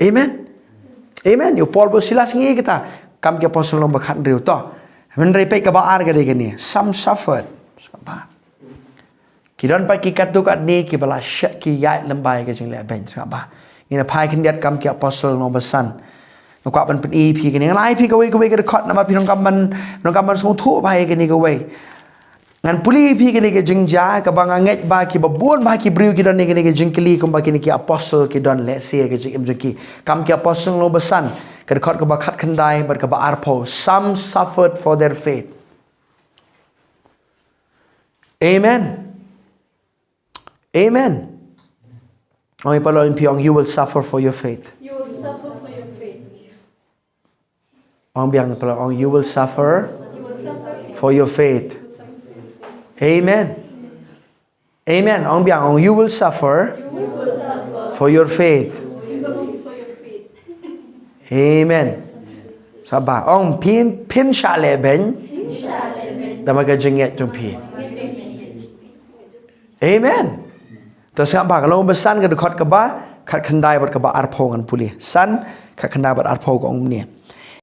Amen. Amen. Ïa u Paul bad u Silas ngi ïa kata. Kam ki Apostol lynnong ba khathynriew to. Hynrei peit kaba ar ka dei kane. Some suffered. Ki don pat ki katto katne kiba la shah ki ïaid lyngba ïa ka jinglehbeiñ, sngap bha. Ngin ïa phai khyndiat Kam ki Apostol lynnong ba san. Nga kwah ban pyni ïa phi kane. Nga la ai ïa phi kawei kawei ka dkhot namar phi donkam ban, donkam ban sngewthuh bha ïa kane kawei. Ngan pule ïa phi kane ka jingjia kaba nga ngeit ba kiba bun bha ki briew ki don ïa kane ka jingkylli kumba kine ki apostol ki don lehse ha ka jingim jong ki. Kam ki Apostol lynnong ba san, ka dkhot kaba khatkhyndai bad kaba arphew. Some suffered for their faith. Amen. Amen. Ong ïa paralok jong phi, ong, you will suffer for your faith. You will suffer for your faith. Ong biang ïa paralok, ong, you will suffer for your faith. Amen. Amen. Ong biang, ong, you will suffer for your faith. Amen. Sngap bha, ong, phin, phin shah lehbeiñ da ma ka jingngeit jong phi. Amen. To sngap bha, ka lynnong ba san ka dkhot kaba khatkhyndai bad kaba arphew ngan pule. San, khatkhyndai bad arphew ka ong kumne.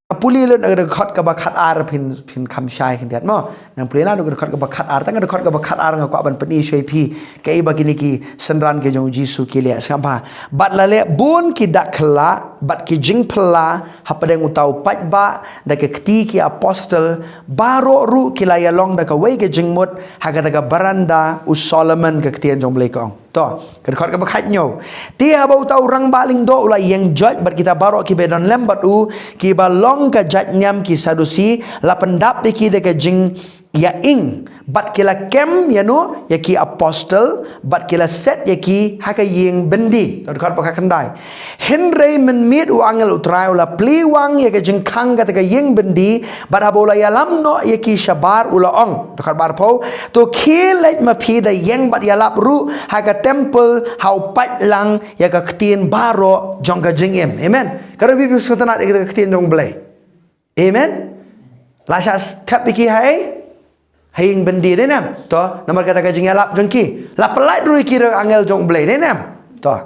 Pule lut na ka dkhot kaba khatar phin, phin kham shai khyndiat mo. Ngan pule na ka dkhot kaba khatar, tang ka dkhot kaba khatar nga kwah ban pyni shuwa ïa phi kaei ba kine ki synran ki jong u Jisu ki leh, sngap bha. Bad la leh bun ki dak khlak bad ki jingphylla hapdeng uta u paidbah da ka kti ki apostol, baroh ruh ki la ïalong da kawei ka jingmut ha kata ka baranda u Solomon, ka ktien jong U Blei ka ong. To, ka dkhot kaba khathynñiew. Te haba uta u rangbah lyngdoh u la ïeng joit bad kita baroh kiba don lem bad u, kiba long ka jait niam ki Sadusi, la pyndap ïa ki da ka jingïaing. Bad ki la kem ïano, ïa ki apostol, bad ki la set ïa ki ha ka ïing byndi. To, dkhot ba khatkhyndai. Hynrei mynmiet u angel U Trai u la plie wang ïa ka jingkhang kata ka ïing byndi, bad haba u la ïalam noh ïa ki shabar u la ong. Dkhot ba arphew. To khie leit ma phi da ïeng bad ïalap ruh ha ka templ ha u pait lang ïa ka ktien baroh jong ka jingim. Amen. Ka ruh phi phi sngewtynnat ïa ka ktien jong U Blei. Amen. La shah thep ïa ki ha ïing byndi, dei ne em? To, namar kata ka jingïalap jong ki. La pyllait ruh ïa ki da u angel jong U Blei, dei ne em? To.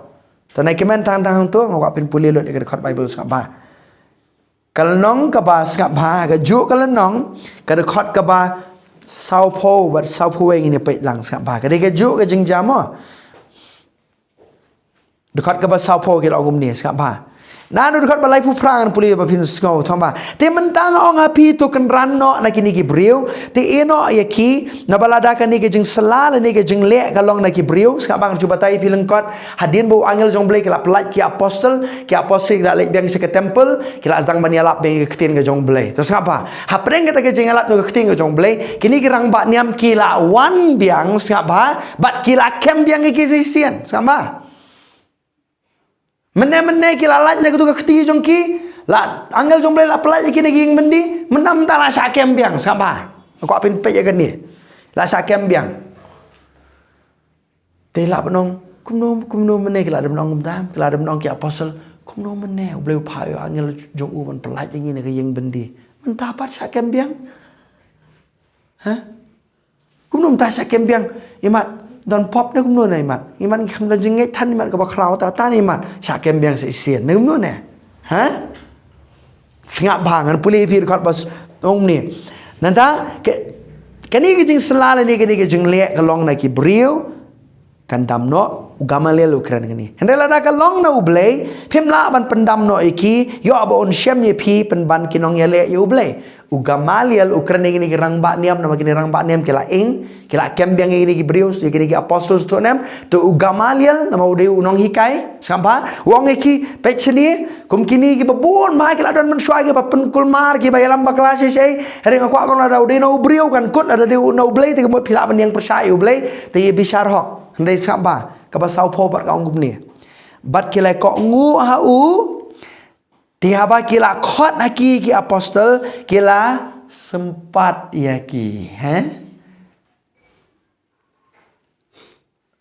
To, nai kmen tang tang hangto, nga kwah phin pule lut ïa ka dkhot Bible sngap bha. Ka lynnong kaba sngap bha, ka juh ka lynnong, ka dkhot kaba sawphew bad sawphew wei ngin ïa peit lang sngap bha. Ka dei ka juh ka jingjia mo. Dkhot kaba sawphew ki la ong kumne, sngap bha. Naduh dkhot ba laiphew phra ngan pule ba phin sngew, thong ba. Te mynta nga ong ha phi to kynran noh na kine ki briew, te ïeh noh ïa ki, naba lada kane ka jingsylla lane ka jingleh ka long na ki briew, sngap bha, ngan shu batai ïa phi lyngkot. Hadien ba u angel jong U Blei ki la pyllait ki apostol, ki apostol ki la leit biang sha ka templ, ki la sdang ban ïalap biang ïa ka ktien ka jong U Blei. To sngap bha. Hapdeng kata ka jingïalap ïa ka ktien ka jong U Blei, kine ki rangbah niam ki la wan biang, sngap bha, bad ki la kem biang ïa ki shisien, sngap bha. Mynne mynne ki la lait na katu ka kti jong ki, la angel jong U Blei la pyllait ïa ki na ki ïing byndi, mynta mynta la shah kem biang, sngap bha. Nga kwah phin peit ïa kane. La shah kem biang. Te lah ban ong, kumno, kumno mynne ki la dep ban ong kumta, ki la dep ban ong ki apostol, kumno mynne, U Blei u phah ïa u angel jong u ban pyllait ïa ngi na ka ïing byndi. Mynta pat shah kem biang. Ha? Kumno mynta shah kem biang, imat, don pop ne kumno ne imat, imat ngi kham don jingngeit than imat kaba khraw ta, ta ne imat, shah kem biang sa shisien, ne kumno ne? Ha? Sngap bha, ngan pule phi dkhot ba s-, ong ne. Nangta, ka, kane ka jingsylla lane kane ka jingleh ka long na ki briew, kan dam noh, u Gamaliel u kren kane. Hynrei lada ka long na U Blei, phim lah ban pyndam noh ïa ki, ïoh ba un shem ïa phi, pynban ki nongïaleh ïa U Blei. U Gamaliel u kren ïa kine ki rangbah niam, namar kine rangbah niam ki la ing, ki la kem biang ïa kine ki briew, ïa kine ki apostol shuh ne em. To u Gamaliel, namar u dei u nonghikai, sngap bha, u ong ïa ki, peit shane, kum kine kiba bun bha ki la don mynshuwa kiba pynkulmar, kiba ïalam bakla shai shai, hynrei nga kwah ban ong lada u dei na u briew kan kut, lada dei na U Blei te ka mut phi lah ban ïeng pyrshah ïa U Blei, te ïa bishar hok. Hynrei sngap bha, kaba sawphew bad ka ong kumne. Bad ki la kohnguh ha u, te haba ki la khot ha ki ki apostol, ki la sympat ïa ki, he?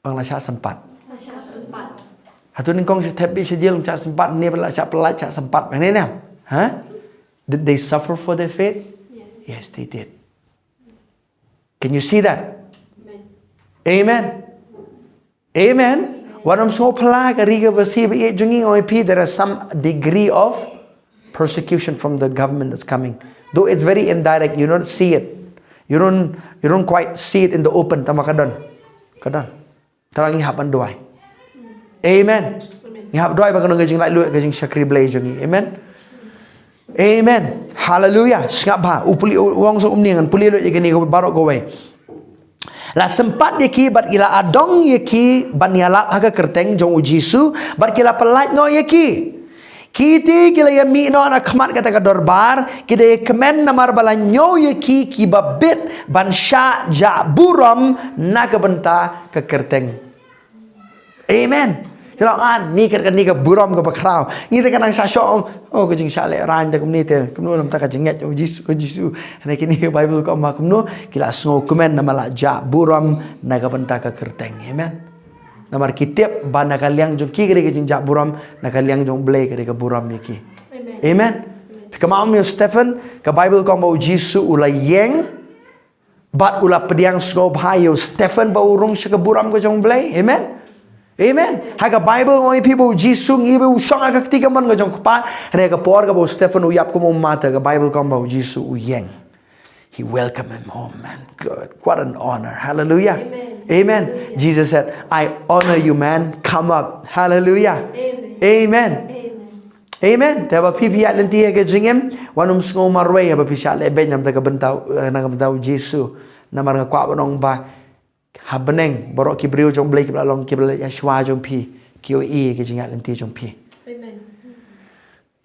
Ong la shah sympat. Hato nyngkong shu thep beit sha jel, shah sympat, ne ba la shah pyllait, shah sympat, ne ne? Ha? Did they suffer for their faith? Yes. Yes, they did. Can you see that? Amen. Amen. Amen. Wat nym sngewphylla ka ri kaba sih ba ïeit jong ngi, nga ong ïa phi, there is some degree of persecution from the government that's coming. Though it's very indirect, you don't see it. You don't, you don't quite see it in the open, tangba ka don. Ka don. Tangba ngi hap ban duwai. Amen. Ngi hap duwai ba kan long ka jinglaitluid, ka jingshakri Blei jong ngi. Amen. Amen. Hallelujah. Sngap bha. U pule, u ong sa kumne, ngan pule lut ïa kine baroh kawei. La sympat ïa ki bad ki la adong ïa ki ban ïalap ha ka kyrteng jong U Jisu bad ki la pyllait noh ïa ki. Kiti ki la ïa mih noh na khmat kata ka dorbar, ki da ïa kmen namar ba la ñiew ïa ki kiba bit ban shah jah burom na ka bynta ka kyrteng. Amen. Ki la ong, ah, ni ka, ni ka burom kaba khraw. Ngi te ka nang shah shoh, oh, ka jingshah lehraiñ te kumne te, kumno namar ka jingngeit, oh, Jisu, oh, Jisu. Hynrei kine ka Bible ka ong ba kumno, ki la sngewkmen namar la jah burom na ka bynta ka kyrteng. Amen. Namar ki tip ba na ka liang jong ki ka dei ka jingjah burom, na ka liang jong U Blei ka dei ka burom ïa ki. Amen. Amen. Phi kynmaw ïa u Stephen, ka Bible ka ong ba U Jisu u la ïeng, bad u la pdiang sngewbha ïa u Stephen ba u rung sha ka burom ka jong U Blei. Amen. Amen. Ha ka Bible ong ïa phi ba U Jisu ngi ba u shong ha ka kti kamon ka jong u Kpa. Hynrei ka por kaba u Stephen u ïap kum u martyr, ka Bible ka ong ba U Jisu u ïeng. He welcomed him home, man. Good. What an honor. Hallelujah. Amen. Amen. Hallelujah. Jesus said, "I honor you, man. Come up." Hallelujah. Amen. Amen. Amen. Amen. Te haba phi phi ïaid lynti ha ka jingim, wat nym sngew marwei haba phi shah leh beiñ na ka bynta, eh, na ka bynta U Jisu. Namar nga kwah ban ong ba Ha bneng, baroh ki briew jong U Blei kiba la long, kiba la ïa shuwa jong phi, ki ïohi ïa ka jingïaid lynti jong phi. Amen.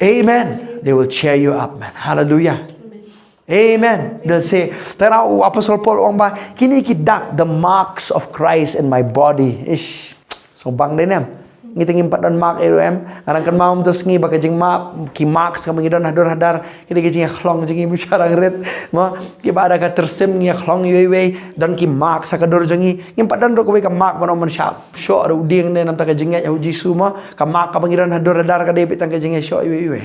Amen. They will cheer you up, man. Hallelujah. Amen. They'll say, tara u Apostle Paul u ong ba, kine ki dak, the marks of Christ in my body. Ish, so bang dei nem. Ngi te ngim pat don mark ïa u em. Ngarang kan mam to sngi ba ka jingma, ki marks kaba ngi don hadur hadar. Ki dei ka jingïakhlong jong ngi musharang rit. Mo, kiba da ka tyrsim ngi ïakhlong iwei iwei. Don ki marks ha ka dur jong ngi. Ngim pat don ruh kawei ka mark ban ong ban shah shoh ruh u dieng ne namta ka jingngeit ha u Jisu mo. Ka mark kaba ngi don hadur hadar ka dei beit tang ka jingngeit shoh iwei iwei.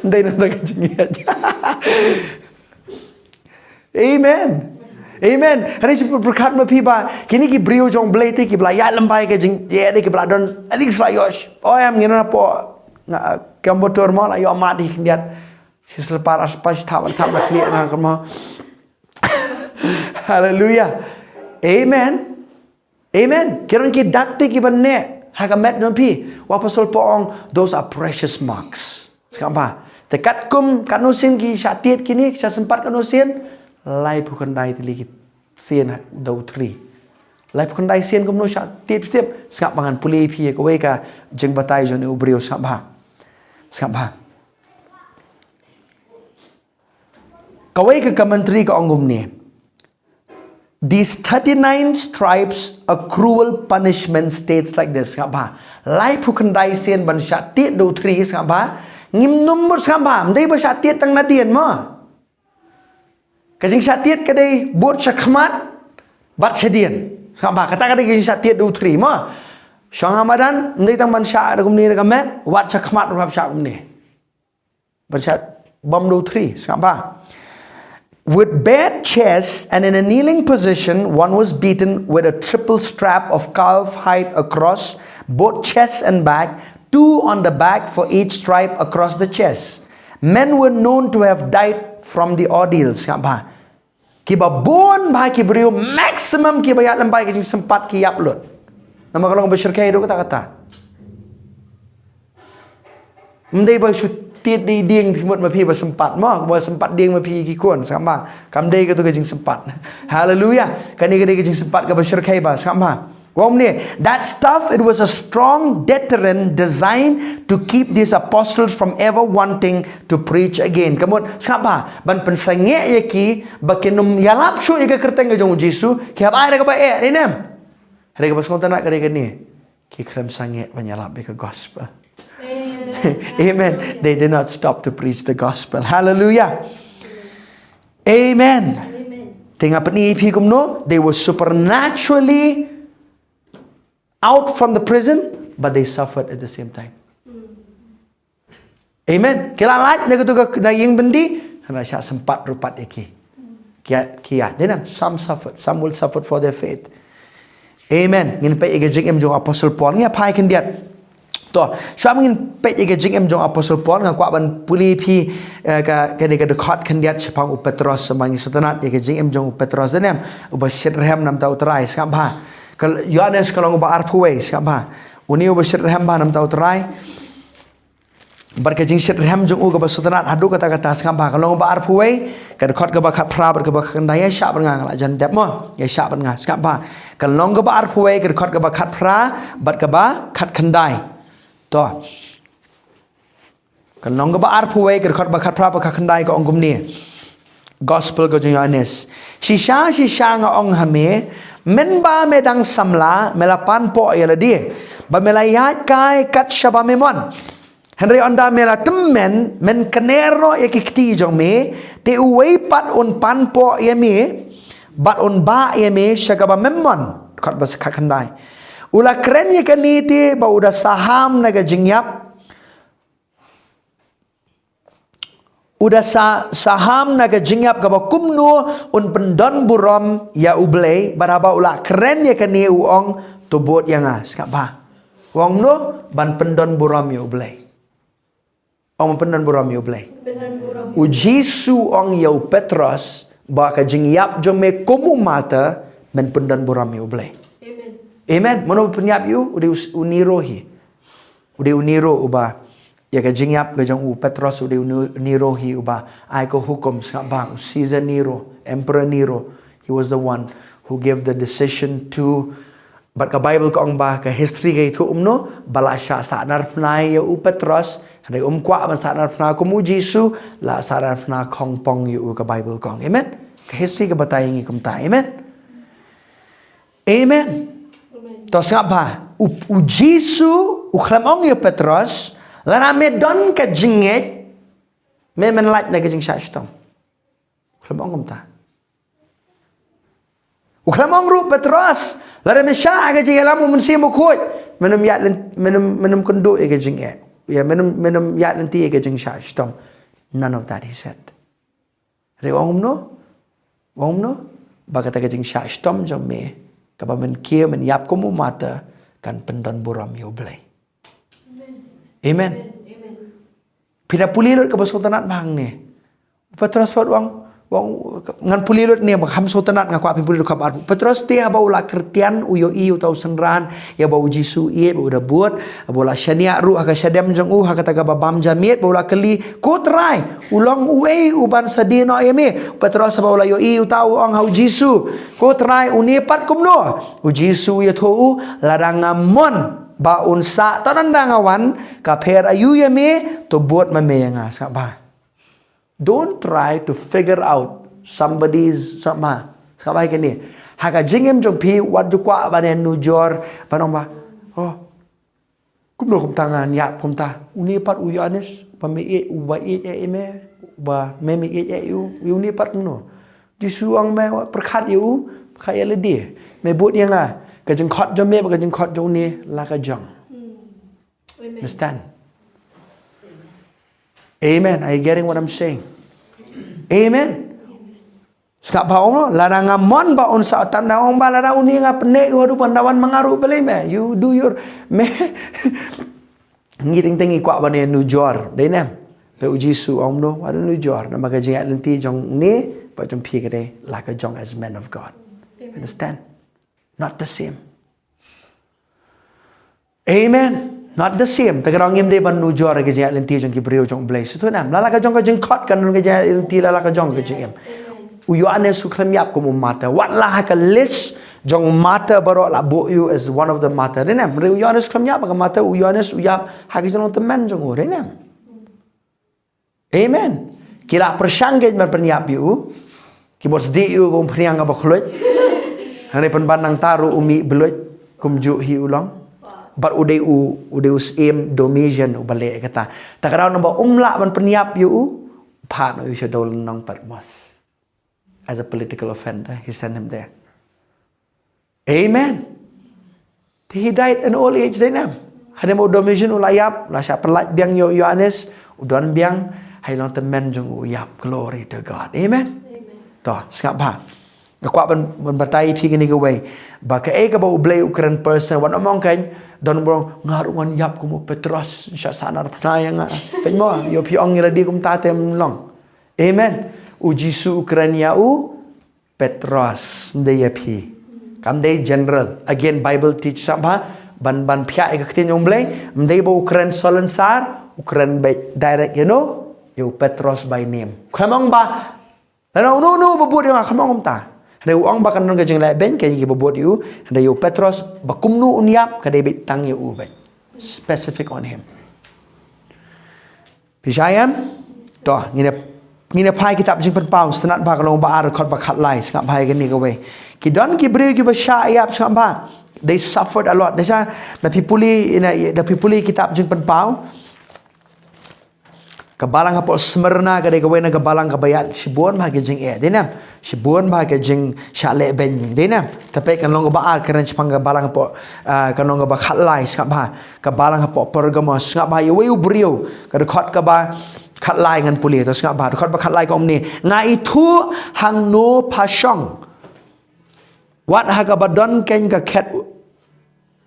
Dei namta ka jingngeit. Amen. Amen. Hynrei shu pyrkhat ma phi ba kine ki briew jong Blei te kiba la ïaid lem bad ka jingïeit, kiba la don, adik sla yosh. O em, ngin na po nga, ka motor mo la ïoh mad hi khyndiat. Shi slipar aspa shi thap thap na khlieh na ka mo. Hallelujah. Amen. Amen. Ki don ki dak te kiba neh ha ka met jong phi. U Apostle Paul ong, those are precious marks. Sngap bha. Te katkum katno sien ki shah tied kine, ki shah sympat katno sien? Laiphew khyndai tylli ki sien da u thri. Laiphew khyndai sien kumno shah tied phi tip? Sngap bha, ngan pule phi ïa kawei ka jingbatai jong une u briew, sngap bha. Sngap bha. Kawei ka commentary ka ong kumne. These thirty-nine stripes, a cruel punishment states like this. Sngap bha. Laiphew khyndai sien ban shah tied da u thri, sngap bha. Ngim nym mut, sngap bha. Ym dei ba shah tied tang nadien mo. Ka jingshah tied ka dei bud shakhmat bad shadien. Sngap bha. Kata ka dei ka jingshah tied da u thri mo. Shong ha madan, ym dei tang ban shah da kumne da ka met, wat shakhmat ruh hap shah kumne. Ban shah bam da u thri, sngap bha. With bared chest and in a kneeling position, one was beaten with a triple strap of calf hide across both chest and back, two on the back for each stripe across the chest. Men were known to have died from the ordeal, sngap bha. Kiba bun bha ki briew, maximum kiba ïaid lem bad ka jingsympat ki ïap lut. Namar ka long ba shyrkhei ruh kata kata. Ym dei ba shu tied da i dieng phi mut ma phi ba sympat mo, ba sympat dieng ma phi ki khun, sngap bha. Kam dei kato ka jingsympat. Hallelujah. Kane ka dei ka jingsympat kaba shyrkhei bha, sngap bha. Ong kumne, that staff, it was a strong deterrent designed to keep these apostles from ever wanting to preach again. Ka mut, sngap bha, ban pynsangeh ïa ki ba kin ym ïalap shuh ïa ka kyrteng ka jong u Jisu, ki hap ai da kaba eh, dei nem? Hynrei kaba sngewtynnat ka dei kane. Ki khlem sangeh ban ïalap ïa ka gospel. Amen. They did not stop to preach the gospel. Hallelujah. Amen. Te nga pyni ïa phi kumno, they were supernaturally out from the prison, but they suffered at the same time. Amen. Ki la lait na kato ka, na ïing byndi, hynrei shah sympat ruh pat ïa ki. Ki ïa, ki ïa, dei nam, some suffered, some will suffer for their faith. Amen. Ngin peit ïa ka jingim jong u Apostle Paul. Ngin ïa phai khyndiat. To, shuwa ngin peit ïa ka jingim jong u Apostle Paul, nga kwah ban pule ïa phi, eh, ka, kane ka dkhot khyndiat shaphang u Petros, shuwa ngin sngewtynnat ïa ka jingim jong u Petros, dei nam, uba shit rhem na bynta u Trai, sngap bha. Ka Ïoannis ka long uba arphew wei, sngap bha. Une uba shit rhem bha na bynta u Trai. Bad ka jingshit rhem jong u kaba sngewtynnat haduh katta katta, sngap bha, ka long kaba arphew wei, ka dkhot kaba khatphra bad kaba khatkhyndai, ïa shah bad nga, nga la jan dep mo, ïa shah bad nga, sngap bha. Ka long kaba arphew wei, ka dkhot kaba khatphra bad kaba khatkhyndai. To. Ka long kaba arphew wei, ka dkhot ba khatphra bad khatkhyndai, ka ong kumne. Gospel ka jong u Ïoannis. Shisha, shisha nga ong ha me, mynba me dang samla, me la panpoh ïa lade, ba me la ïaid kai kat shaba me mon. Hynrei ynda me la tymmen, men kner noh ïa ki kti jong me, te uwei pat un panpoh ïa me, bad un bah ïa me sha kaba mem mon. Dkhot ba khatkhyndai. U la kren ïa kane te ba u da saham na ka jingïap, u da sa, saham na ka jingïap kaba kumno un pyndon burom ïa U Blei, bad haba u la kren ïa kane u ong, to bud ïa nga, sngap bha. U ong kumno, ban pyndon burom ïa U Blei. Ong ban pyndon burom ïa U Blei. U Jisu ong ïa u Petros, ba ka jingïap jong me kum u martyr, men pyndon burom ïa U Blei. Amen. Mano ba pynïap ïa u, u dei u, u Nero hi. U dei u Nero uba, ïa ka jingïap ka jong u Petros, u dei u Nero hi uba ai ka hukum, sngap bha, u Caesar Nero, Emperor Nero, he was the one who gave the decision to, bad ka Bible ka ong ba ka history ka ïathuh kumno, ba la shah sahnarphna ïa u Petros, hynrei um kwah ban sahnarphna kum u Jisu, la sahnarphna khongpong ïa u, ka Bible ka ong. Amen. Ka history ka batai ïa ngi kumta. Amen. Amen. To sngap bha, u, u Jisu u khlem ong ïa u Petros, lada me don ka jingngeit, me men lait na ka jingshah shitom. U khlem ong kumta. U khlem ong ruh Petros, lada me shah ha ka jingïalam u Mynsiem Bakhuid, men ym ïaid lynti, men ym, men ym kynduh ïa ka jingeh. Ïa, men ym, men ym ïaid lynti ïa ka jingshah shitom. None of that he said. Hynrei u ong kumno? U ong kumno? Ba kata ka jingshah shitom jong me, kaba men kiew men ïap kum u martyr, kan pyndon burom ïa U Blei. Amen. Phi da pule lut kaba sngewtynnat ma hangne. U Petros pat u ong, u ong, ngan pule lut ne, ba kham sngewtynnat, nga kwah phin pule lut kaba ar. U Petros te haba u la kyrshan, u ïohi ïa uta u synran, ïa ba u Jisu u ïeit, ba u da bud, ba u la shaniah ruh ha ka shadem jong u, ha kata kaba bam ja miet, ba u la kylli, ko Trai, u long uei uban sa die noh ïa me? U Petros haba u la ïohi ïa uta u ong ha u Jisu, ko Trai, une pat kumno? U Jisu u ïathuh ïa u, lada nga mon ba un sah, to ynda nga wan, ka pher aïu ïa me, to bud ma me ïa nga. Sngap bha. Don't try to figure out somebody's, sngap bha. Sngap bha ïa kane. Ha ka jingim jong phi, wat ju kwah ban ïanujor, ban ong ba, oh, kumno kumta ngan ïap kumta? Une pat u Ïoannis, uba me ïeit, uba ïeit ïa me, uba me me ïeit ïa u, une pat kumno? Jisu u ong me pyrkhat ïa u, pyrkhat ïa lade. Me bud ïa nga, ka jingkhot jong me bad ka jingkhot jong une la ka jong. Understand? Amen. Are you getting what I'm saying? Amen. Sngap bha, ong, lada nga mon ba un sah, tang da ong ba lada une nga pynneh ïa u haduh ban da wan ma nga ruh balei me. You do your, me. Ngi teng teng ngi kwah ban ïanujor, dei ne em? Peit u Jisu u ong kumno, wat nujor, namar ka jingïaid lynti jong une bad jong phi ka dei la ka jong as men of God. Understand? Not the same. Amen. Not the same. Te ka dei ngim dei ban nujor ka jingïaid lynti jong ki briew jong U Blei. Sngewthuh ne em? La la ka jong ka jingkhot kan don ka jingïaid lynti, la la ka jong ka jingim. U Ïoannis u khlem ïap kum u martyr. Wat la ha ka list jong martyr baroh la buh ïa u as one of the martyr. Dei ne em? Hynrei u Ïoannis u khlem ïap ha ka martyr, u Ïoannis u ïap ha ka jinglong tymmen jong u. Dei ne em? Amen. Ki la pyrshang kein ban pynïap ïa u. Ki mut sdieh ïa u kum phniang kaba khluit. Hynrei pynban nangta ruh u mih bluit kumjuh hi u long. Bad u dei u, u dei u syiem Domitian uba leh kata. Te ka daw namar um lah ban pynïap ïa u, phah noh ïa u sha dewlynnong Patmos. As a political offender, he sent him there. Amen. He died in old age, dei ne em? Hadien ba u Domitian u la ïap, la shah pyllait biang ïa u Ïoannis, u don biang ha ka jinglong tymmen jong u ïap. Glory to God. Amen. To, sngap bha. Nga kwah ban, ban batai ïa phi kane kawei. Ba kaei kaba U Blei u kren personal, wat nym ong kein, don ba ong, nga ruh ngan ïap kum u Petros, shah sahnarphna ïa nga. Peit mo, ïoh phi ong ïa lade kumta te ym long. Amen. U Jisu u kren ïa u Petros, ym dei ïa phi. Kam dei general. Again, Bible teach sngap bha, ban, ban phiah ïa ka ktien jong U Blei, ym dei ba u kren Solensar, u kren beit direct, you know, ïa u Petros by name. Khlem ong ba, lano, no, no, ba bud ïa nga, khlem ong kumta. Hynrei u ong ba kan don ka jingleh beiñ, ka ïa kiba bud ïa u, hynrei ïa u Petros, ba kumno un ïap, ka dei beit tang ïa u beit. Specific on him. Phi shai em? To, ngin ïa, ngin ïa phai kitab Jingpynpaw, sngap bha ka lynnong ba ar, dkhot ba khatlai, sngap bha ïa kane kawei. Ki don ki briew kiba shah ïap, sngap bha. They suffered a lot. Dei sa, da phi pule, ina, da phi pule kitab Jingpynpaw. Ka balang hapoh Smyrna ka dei kawei na ka balang kaba ïaid shibun bha ki jingeh. Dei ne em? Shibun bha ki jingshah leh beiñ. Dei ne em? Te peit ka lynnong kaba ar kren shaphang ka balang hapoh, ah, ka lynnong kaba khatlai, sngap bha. Ka balang hapoh Pergamos, sngap bha, ïa uwei u briew, ka dkhot kaba khatlai ngan pule, to sngap bha, dkhot ba khatlai ka ong kumne, nga ithuh hangno pha shong, wat ha kaba don kein ka khet u,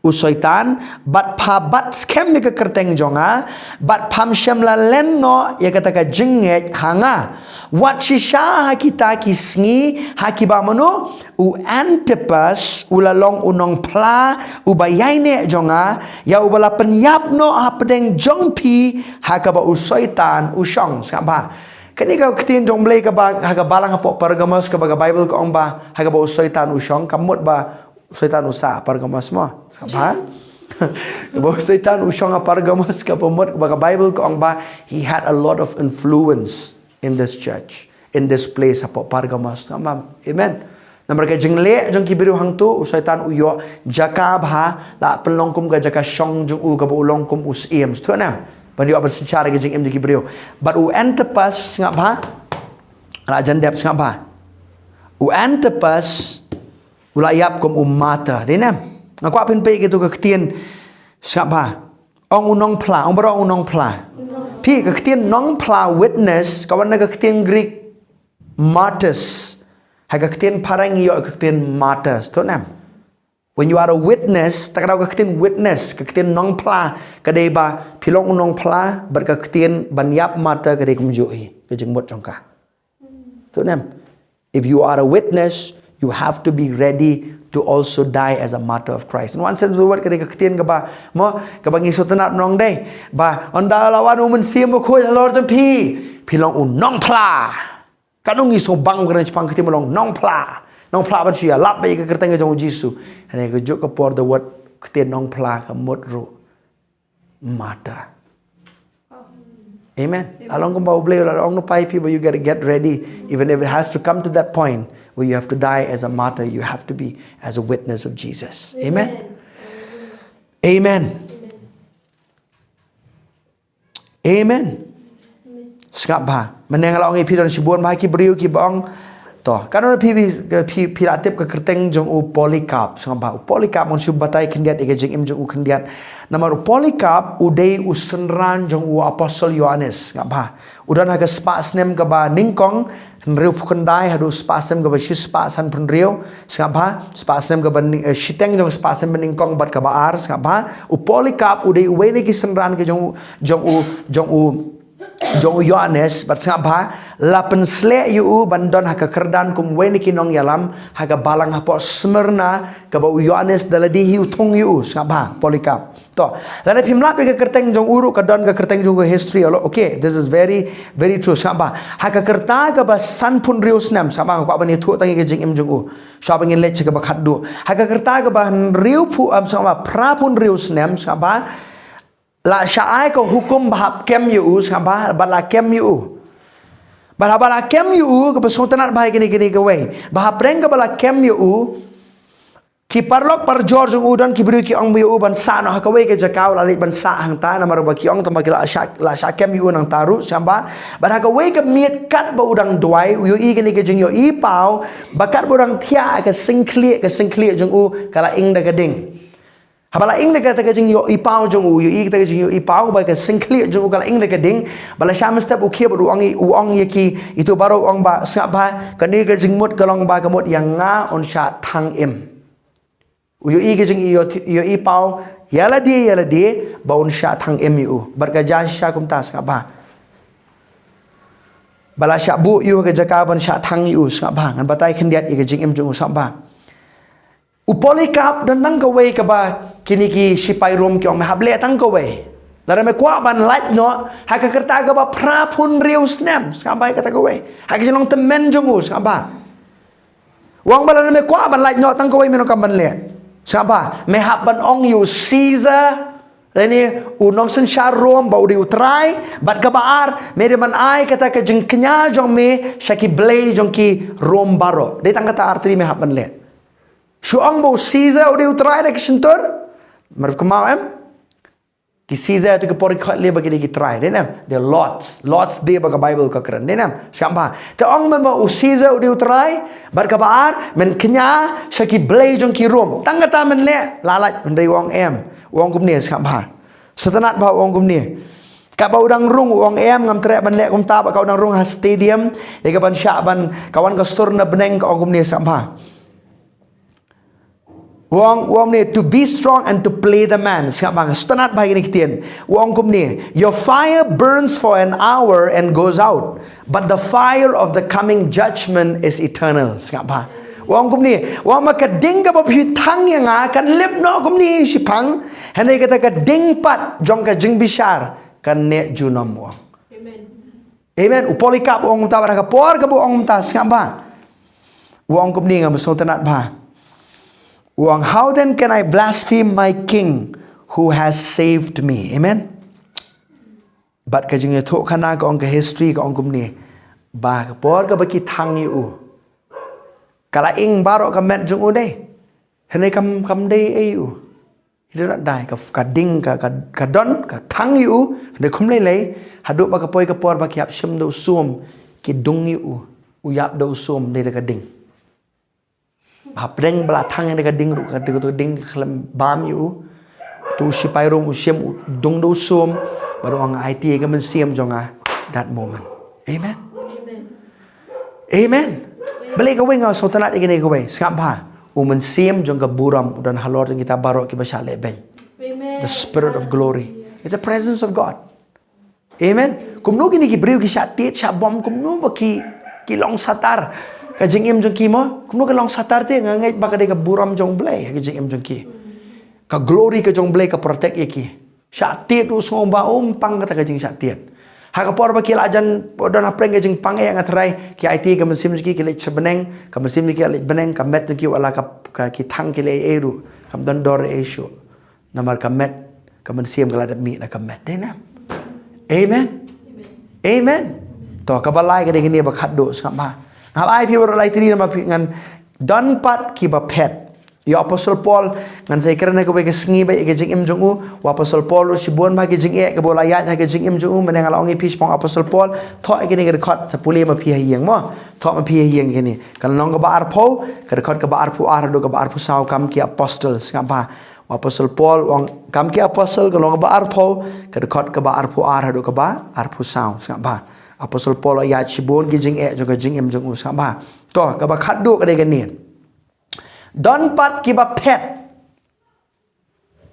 u Soitan, bad pha bat skhem ïa ka kyrteng jong nga, bad pham shym la len noh ïa kata ka jingngeit ha nga. Wat shisha ha kita ki sngi, ha kiba mano, u Antipas, u la long u nongphla, uba ïaineh jong nga, ïa uba la pynïap noh hapdeng jong phi, ha kaba u Soitan u shong, sngap bha. Kane ka ktien jong U Blei kaba ha ka balang hapoh Pergamos, kaba ka Bible ka ong ba ha kaba u Soitan u shong, ka mut ba u Soitan u sah Pergamos mo. Sngap bha? Kaba u Soitan u shong ha Pergamos, kaba mut ba ka Bible ka ong ba he had a lot of influence in this church, in this place, hapoh Pergamos. Sngap bha? Amen. Namar ka jingleh jong ki briew hangto, u Soitan u ïoh jaka ba la pynlong kum ka jaka shong jong u, kaba u long kum u syiem. Sngewthuh ne em? Ban ïoh ban synshar ka jingim jong ki briew. Bad u Antipas, sngap bha? La jan dep, sngap bha? U Antipas u la ïap kum u martyr. Dei ne em? Nga kwah phin peit kito ka ktien, sngap bha? Ong u nongphla, ong baroh ong u nongphla. Phi, ka ktien nongphla, witness, ka wan na ka ktien Greek martyrs. Ha ka ktien phareng ïoh ka ktien martyrs. Sngewthuh ne em? When you are a witness, ta ka daw ka ktien witness, ka ktien nongphla ka dei ba phi long u nongphla, bad ka ktien ban ïap martyr ka dei kumjuh hi, ka jingmut jong ka. Sngewthuh ne em? If you are a witness, you have to be ready to also die as a martyr of Christ. In one sense of the word, ka dei ka ktien kaba, mo, kaba ngi sngewtynnad nong dei ba ynda la wan u Mynsiem Bakhuid halor jong phi, phi long u nongphla. Katno ngi sngewbang ka ktien ba long nongphla. Nongphla ban shu ïalap bad ka kyrteng jong u Jisu. Hynrei kajuh ka por, the word, ktien nongphla ka mut ruh martyr. Amen. La long kumba U Blei u la ong, no, phi, but you gotta get ready. Even if it has to come to that point where you have to die as a martyr, you have to be as a witness of Jesus. Amen. Amen. Amen. Sngap bha. Mynne nga la ong ïa phi don shibun bha ki briew kiba ong. To, katno phi, phi, phi, phi la tip ka kyrteng jong u Polycarp? Sngap bha. U Polycarp, ngan shu batai khyndiat ïa ka jingim jong u khyndiat. Namar u Polycarp u dei u synran jong u Apostol Ïoannis. Sngap bha. U don ha ka spah snem kaba nyngkong hynriewphew khyndai haduh spah snem kaba shispah sanphew hynriew. Sngap bha? Spah snem kaba nyng-, eh, shiteng jong spah snem banyngkong bad kaba ar. Sngap bha? U Polycarp u dei uwei na ki synran ki jong u, jong u, jong u, jong u Ïoannis, bad sngap bha, la pynsleh ïa u ban don ha ka kyrdan kum uwei na ki nongïalam ha ka balang hapoh Smyrna, kaba u Ïoannis da lade hi u thung ïa u. Sngap bha? Polycarp. To, lada phim lap ïa ka kyrteng jong u ruh, ka don ka kyrteng jong u, history, alo, okay, this is very, very true. Sngap bha? Ha ka rta kaba sanphew hynriew snem, sngap bha, nga kwah ban ïathuh tang ïa ka jingim jong u. Shuwa ba ngin leit sha kaba khatduh. Ha ka rta kaba hynriewphew, um, sngap bha, phraphew hynriew snem, sngap bha, la shah ai ka hukum ba hap kem ïa u, sngap bha, bad la kem ïa u. Bad haba la kem ïa u, kaba sngewtynnad bha ïa kane, kane kawei. Ba hapdeng kaba la kem ïa u, ki paralok parajor jong u, don ki briew ki ong ïa u ban sah noh ha kawei ka jaka, u la leit ban sah hangta, namar ba ki ong tang ba ki la shah, la shah kem ïa u nangta ruh, sngap bha. Bad ha kawei ka miet katba u dang duwai, u ïohi kane ka jingïohi paw, ba katba u dang thiah ka syngkhlieh, ka syngkhlieh jong u ka la ing da ka ding. Haba la ing da kata ka jingïohi paw jong u, u ïohi kata ka jingïohi paw, ba ka syngkhlieh jong u ka la ing da ka ding, ba la shah mynstep u khie bad u ong, u ong ïa ki, ito baroh, u ong ba, sngap bha, kane ka jingmut ka long ba ka mut ïa nga un shah thang im. U ïohi ka jingïohi, ïohi paw ïa lade, ïa lade, ba un shah thang im ïa u. Bad ka jia shisha kumta, sngap bha. Ba la shah buh ïa u ha ka jaka ban shah thang ïa u, sngap bha. Ngan batai khyndiat ïa ka jingim jong u, sngap bha. U Polycarp don tang kawei kaba kine ki shipai Rom ki ong me hap leh tang kawei. Lada me kwah ban lait noh ha ka rta kaba phraphew hynriew snem, sngap bha, kata kawei. Ha ka jinglong tymmen jong u, sngap bha. U ong ba lada me kwah ban lait noh tang kawei me donkam ban leh. Sngap bha, me hap ban ong ïa u Caesar, lane u nongsynshar Rom ba u dei u trai, bad kaba ar, me dei ban ai kata ka jingkñia jong me sha ki blei jong ki Rom baroh. Dei tang kata artylli me hap ban leh. Shu ong ba u Caesar u dei u trai da ki shyntur. Mar kynmaw em? Ki Caesar to ki por ki khot lei ba ki dei ki trai, dei ne em? The lords. Lords dei ba ka Bible ka kren, dei ne em? Sngap bha. Te ong me ba u Caesar u dei u trai, bad kaba ar, men kñia sha ki blei jong ki Rom. Tang kata men leh, la lait, hynrei u ong em. U ong kumne, sngap bha. Sngewtynnad bha, u ong kumne. Kaba u dang rung, u ong em, ngam treh ban leh kumta, ba ka u dang rung ha stadium, ïa ka ban shah ban, ka wan ka sur na bneng, ka ong kumne, sngap bha. U ong, u ong ne, to be strong and to play the man. Sngap bha, sngewtynnad bha ïa kine ki ktien. U ong kumne, your fire burns for an hour and goes out, but the fire of the coming judgment is eternal. Sngap bha. U ong kumne, u ong ba ka ding kaba phi thang ïa nga kan lip noh kumne shiphang, hynrei kata ka ding pat jong ka jingbishar kan neh junom, u ong. Amen. Amen. U Polycarp u ong kumta, bad ha ka por kaba u ong kumta, sngap bha. U ong kumne, nga sngewtynnat bha. U ong, "How then can I blaspheme my king who has saved me?" Amen. Bad ka jingïathuhkhana ka ong, ka history ka ong kumne, ba ka por kaba ki thang ïa u, ka la ing baroh ka met jong u dei. Hynrei kam, kam dei ei u. He did not die. Ka, ka ding, ka, ka, ka don, ka thang ïa u, hynrei khum lei lei, haduh ba ka poi ka por ba ki hap shim da u sum, ki dung ïa u, u ïap da u sum, dei da ka ding. Hapdeng ba la thang ïa ka ding ruh, ka ding, ka ding ka khlem bam ïa u. Tu sipai Rom u shim, u dung da u sum, bad u ong, "Aiti ïa ka mynsiem jong nga that moment." Amen. Amen. Balei kawei, nga sngewtynnat ïa kane kawei. Sngap bha. U mynsiem jong ka burom u don halor jong kita baroh kiba shah lehbeiñ. The Spirit of glory. It's the presence of God. Amen. Kumno kine ki briew ki shah tied, shah bom, kumno ba ki, ki long satar? Ka jingim jong ki mo, kumno ka long satar te? Nga ngeit ba ka dei ka burom jong Blei ha ka jingim jong ki. Ka glory ka jong Blei ka protect ïa ki. Shah tied ruh sngew ba um pang kata ka jingshah tied. Ha ka por ba ki la jan, ba don hapdeng ka jingpang eh, nga tharai ki aiti ka mynsiem jong ki, ki leit sha bneng, ka mynsiem jong ki ka leit bneng, ka met jong ki wat la ka, ka ki thang ki leh ei ruh, kam don dor ei shuh. Namar ka met, ka mynsiem ka la dep mih na ka met. Dei ne em? Amen. Amen. To, kaba lai ka dei kane ba khatduh, sngap bha. Nga hap ai phi baroh lai tylli namar phi ngan don pat kiba phet. Ïa u Apostle Paul, ngan sa ïakren ha kawei ka sngi ba ïa ka jingim jong u. U Apostle Paul u shibun bha ki jingeh kaba u la ïaid ha ka jingim jong u, mynne nga la ong ïa phi shaphang u Apostle Paul. Thoh ïa kane ka dkhot, sa pule ma phi ha ïing mo. Thoh ma phi ha ïing kane. Ka lynnong kaba arphew, ka dkhot kaba arphew ar haduh kaba arphew saw, Kam ki Apostle, sngap bha. U Apostle Paul u ong, Kam ki Apostle, ka lynnong kaba arphew, ka dkhot kaba arphew ar haduh kaba arphew saw, sngap bha. Apostle Paul u ïaid shibun ki jingeh jong ka jingim jong u, sngap bha. To, kaba khatduh ka dei kane. Don pat kiba phet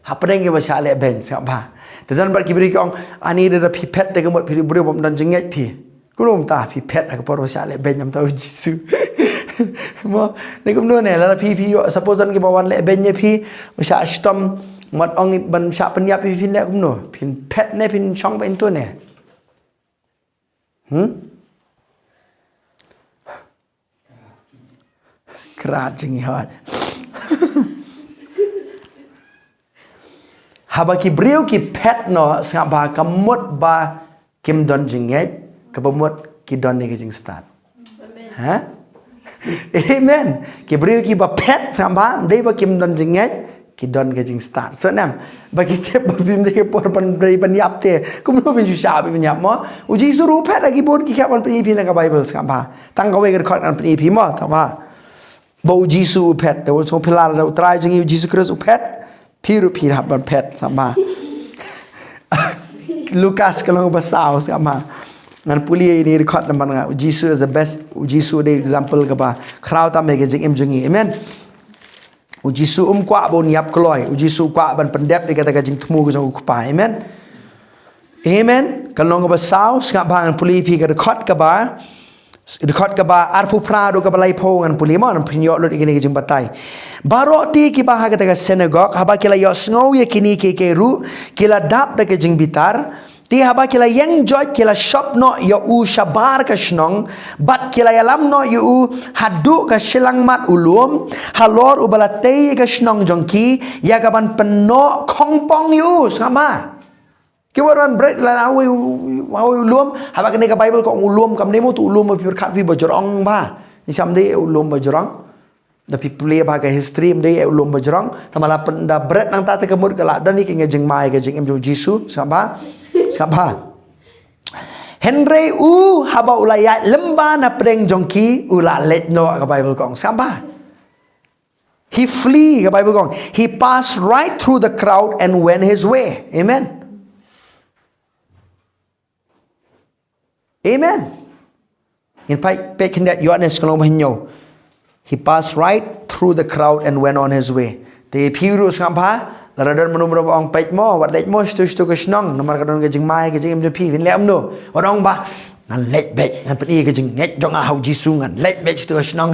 hapdeng kiba shah lehbeiñ, sngap bha. Te don pat ki briew ki ong, ani da, da phi phet te ka mut phi briew bym don jingngeit phi. Kumno mynta phi phet ha ka por ba shah lehbeiñ, namar u Jisu. Mo, ne kumno ne, lada phi, phi ïoh, suppose don kiba wan lehbeiñ ïa phi, ba shah shitom, mut ong ban shah pynïap ïa phi, phin leh kumno? Phin phet ne phin shong beit hangto ne? Hmm? Krat jingïoh. Haba ki briew ki phet noh, sngap bha, ka mut ba kim don jingngeit, kaba mut ki don ïa ka jingstad. Ha? Amen. Ki briew kiba phet, sngap bha, ym dei ba kim don jingngeit, ki don ka jingstad. Sngewthuh ne em? Ba ki tip ba phim dei ka por ban, ban ïap te. Kumno phin shu shah ban ïap mo? U Jisu ruh u phet, ha ki bun ki khep ban pyni phi na ka Baibl, sngap bha. Tang kawei ka dkhot ngan pyni phi mo, tang ba. Ba u Jisu u phet, te u sngewthuh phi lada u Trai jong ngi u Jisu Khrist u phet, phi ruh phi hap ban phet, sngap bha. Lukas ka lynnong ba saw, sngap bha. Ngan pule ïa kane ka dkhot namar nga, u Jisu is the best, u Jisu u dei example kaba khraw tam ha ka jingim jong ngi. Amen. U Jisu um kwah ba un ïap kloi. U Jisu u kwah ban pyndep ïa kata ka jingthmu ka jong u Kpa. Amen. Amen. Ka lynnong kaba saw, sngap bha ngan pule phi ka dkhot kaba, dkhot kaba arphew phra haduh kaba laiphew ngan pule mo, ngan pynïoh lut ïa kane ka jingbatai. Baroh te kiba ha kata ka synagog, haba ki la ïohsngew ïa kine kiei kiei ruh, ki la dap da ka jingbitar. Te haba ki la ïeng joit ki la shop noh ïa u shabar ka shnong, bad ki la ïalam noh ïa u haduh ka shyllangmat u lum, halor uba la tei ïa ka shnong jong ki, ïa kaban pynnoh khongpong ïa u, sngap bha. Ki wan ban bret la hawei u, hawei u lum, haba kane ka Baibl ka ong u lum, kam dei mo tu u lum ba phi pyrkhat phi ba jrong bha. Ngi shym dei u lum ba jrong. Da phi pule bha ka history, ym dei u lum ba jrong. Tangba la pyn, da bret nangta te ka mut ka la don hi ka jingmai ka jingim jong u Jisu, sngap bha? Sngap bha. Hynrei u haba u la ïaid lyngba na pdeng jong ki, u la leit noh, ka Baibl ka ong, sngap bha? He flee, ka Baibl ka ong. He passed right through the crowd and went his way. Amen. Amen. Ngin peit, peit khyndiat Ïoannis ka lynnong ba hynñiew. He passed right through the crowd and went on his way. Te phi ruh sngap bha, lada don mano mano ba ong peit mo, wat leit mo shato shato ka shnong, namar ka don ka jingmai ka jingim jong phi, phin leh kumno? Wat ong ba, ngan leit beit, ngan pyni ka jingngeit jong nga ha u Jisu, ngan leit beit shato ka shnong.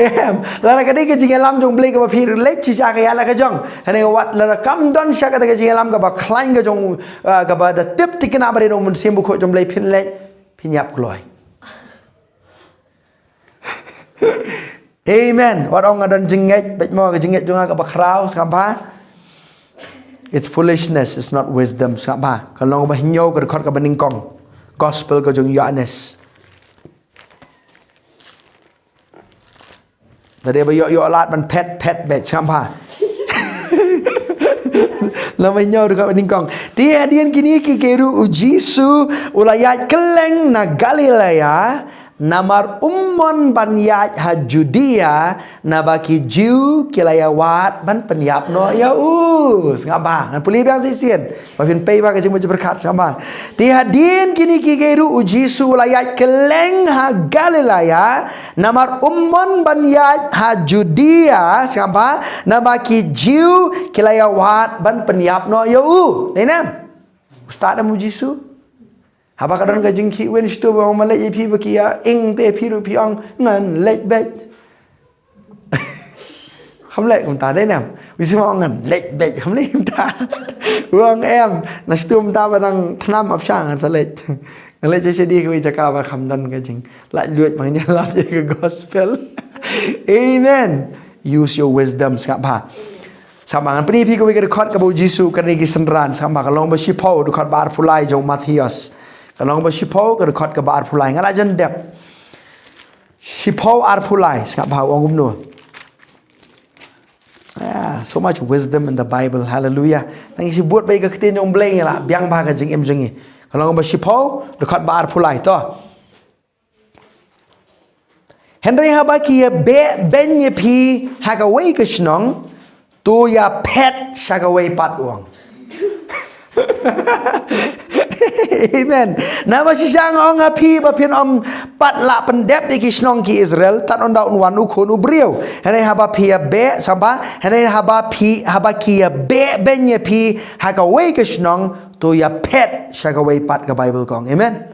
Em, lada ka dei ka jingïalam jong u Blei kaba phi leit shisha ka ïa la ka jong. Hynrei wat lada kam don shisha kata ka jingïalam kaba khlaiñ ka jong, ah, kaba da tip thikna ba dei na u Mynsiem Bakhuid jong u Blei, phin leit, Phin ïap kloi. Amen. Wat ong nga don jingngeit, bad mo ka jingngeit jong nga kaba khraw, sngap bha. It's foolishness, it's not wisdom, sngap bha. Ka long ba hynñiew ka dkhot kaba nyngkong. Gospel ka jong Ïoannis. Lada ba ïoh ïoh lad ban phet phet bad sngap bha. Lada ba ïoh ruh ka nyngkong. Te hadien kine ki kyrduh u Jisu u la ïaid kylleng na Galilea, namar um mon ban ïaid ha Judea, naba ki Jiw ki la ïawad ban pynïap noh ïa u. Sngap bha, ngan pule biang shisien. Ba phin peit ba ka jingmut jingpyrkhat sngap bha. Te hadien kine ki kyrduh u Jisu u la ïaid kylleng ha Galilea, namar um mon ban ïaid ha Judea, sngap bha, naba ki Jiw ki la ïawad ban pynïap noh ïa u. Dei ne em? U stad em u Jisu? Haba ka don ka jingkhih win shatu ba ma leit ïa phi ba ki ïa ing te phi ruh phi ong ngan leit bad. Kham leh kumta dei ne em. Wi sima ngan leh bad kham leh kumta. Wang em na stum ta ba dang thnam ap sha ngan sa leh. Ngan leh je sedi kwi jaka ba kham don ka jing. Lah luit mang nya lap je ka gospel. Amen. Use your wisdom sngap bha. Sngap bha ngan pyni phi kwi ka dkhot kaba u Jisu kane ki synran sngap bha ka long ba shiphew dkhot ba arphew lai jong Mathaios. Ka long ba shiphew ka dkhot kaba arphew lai nga la jan dep. Shiphew arphew lai sngap bha u ong kumno. Ah, so much wisdom in the Bible. Hallelujah. Tang shi buat bai ka ktien jong Blei la biang bha ka jingim jong ngi. Ka long ba shiphew dkhot ba arphew lai to. Hynrei haba ki ïa beh beiñ ïa phi ha kawei ka shnong to ïa phet sha kawei pat u ong. Amen. Naba shisha nga ong ha phi ba phin ym pat lah pyndep ïa ki shnong ki Israel tad ynda un wan u khun u briew. Hynrei haba phi ïa beh sngap bha, hynrei haba phi haba ki ïa beh beiñ ïa phi ha kawei ka shnong to ïa phet sha kawei pat ka Bible ka ong. Amen.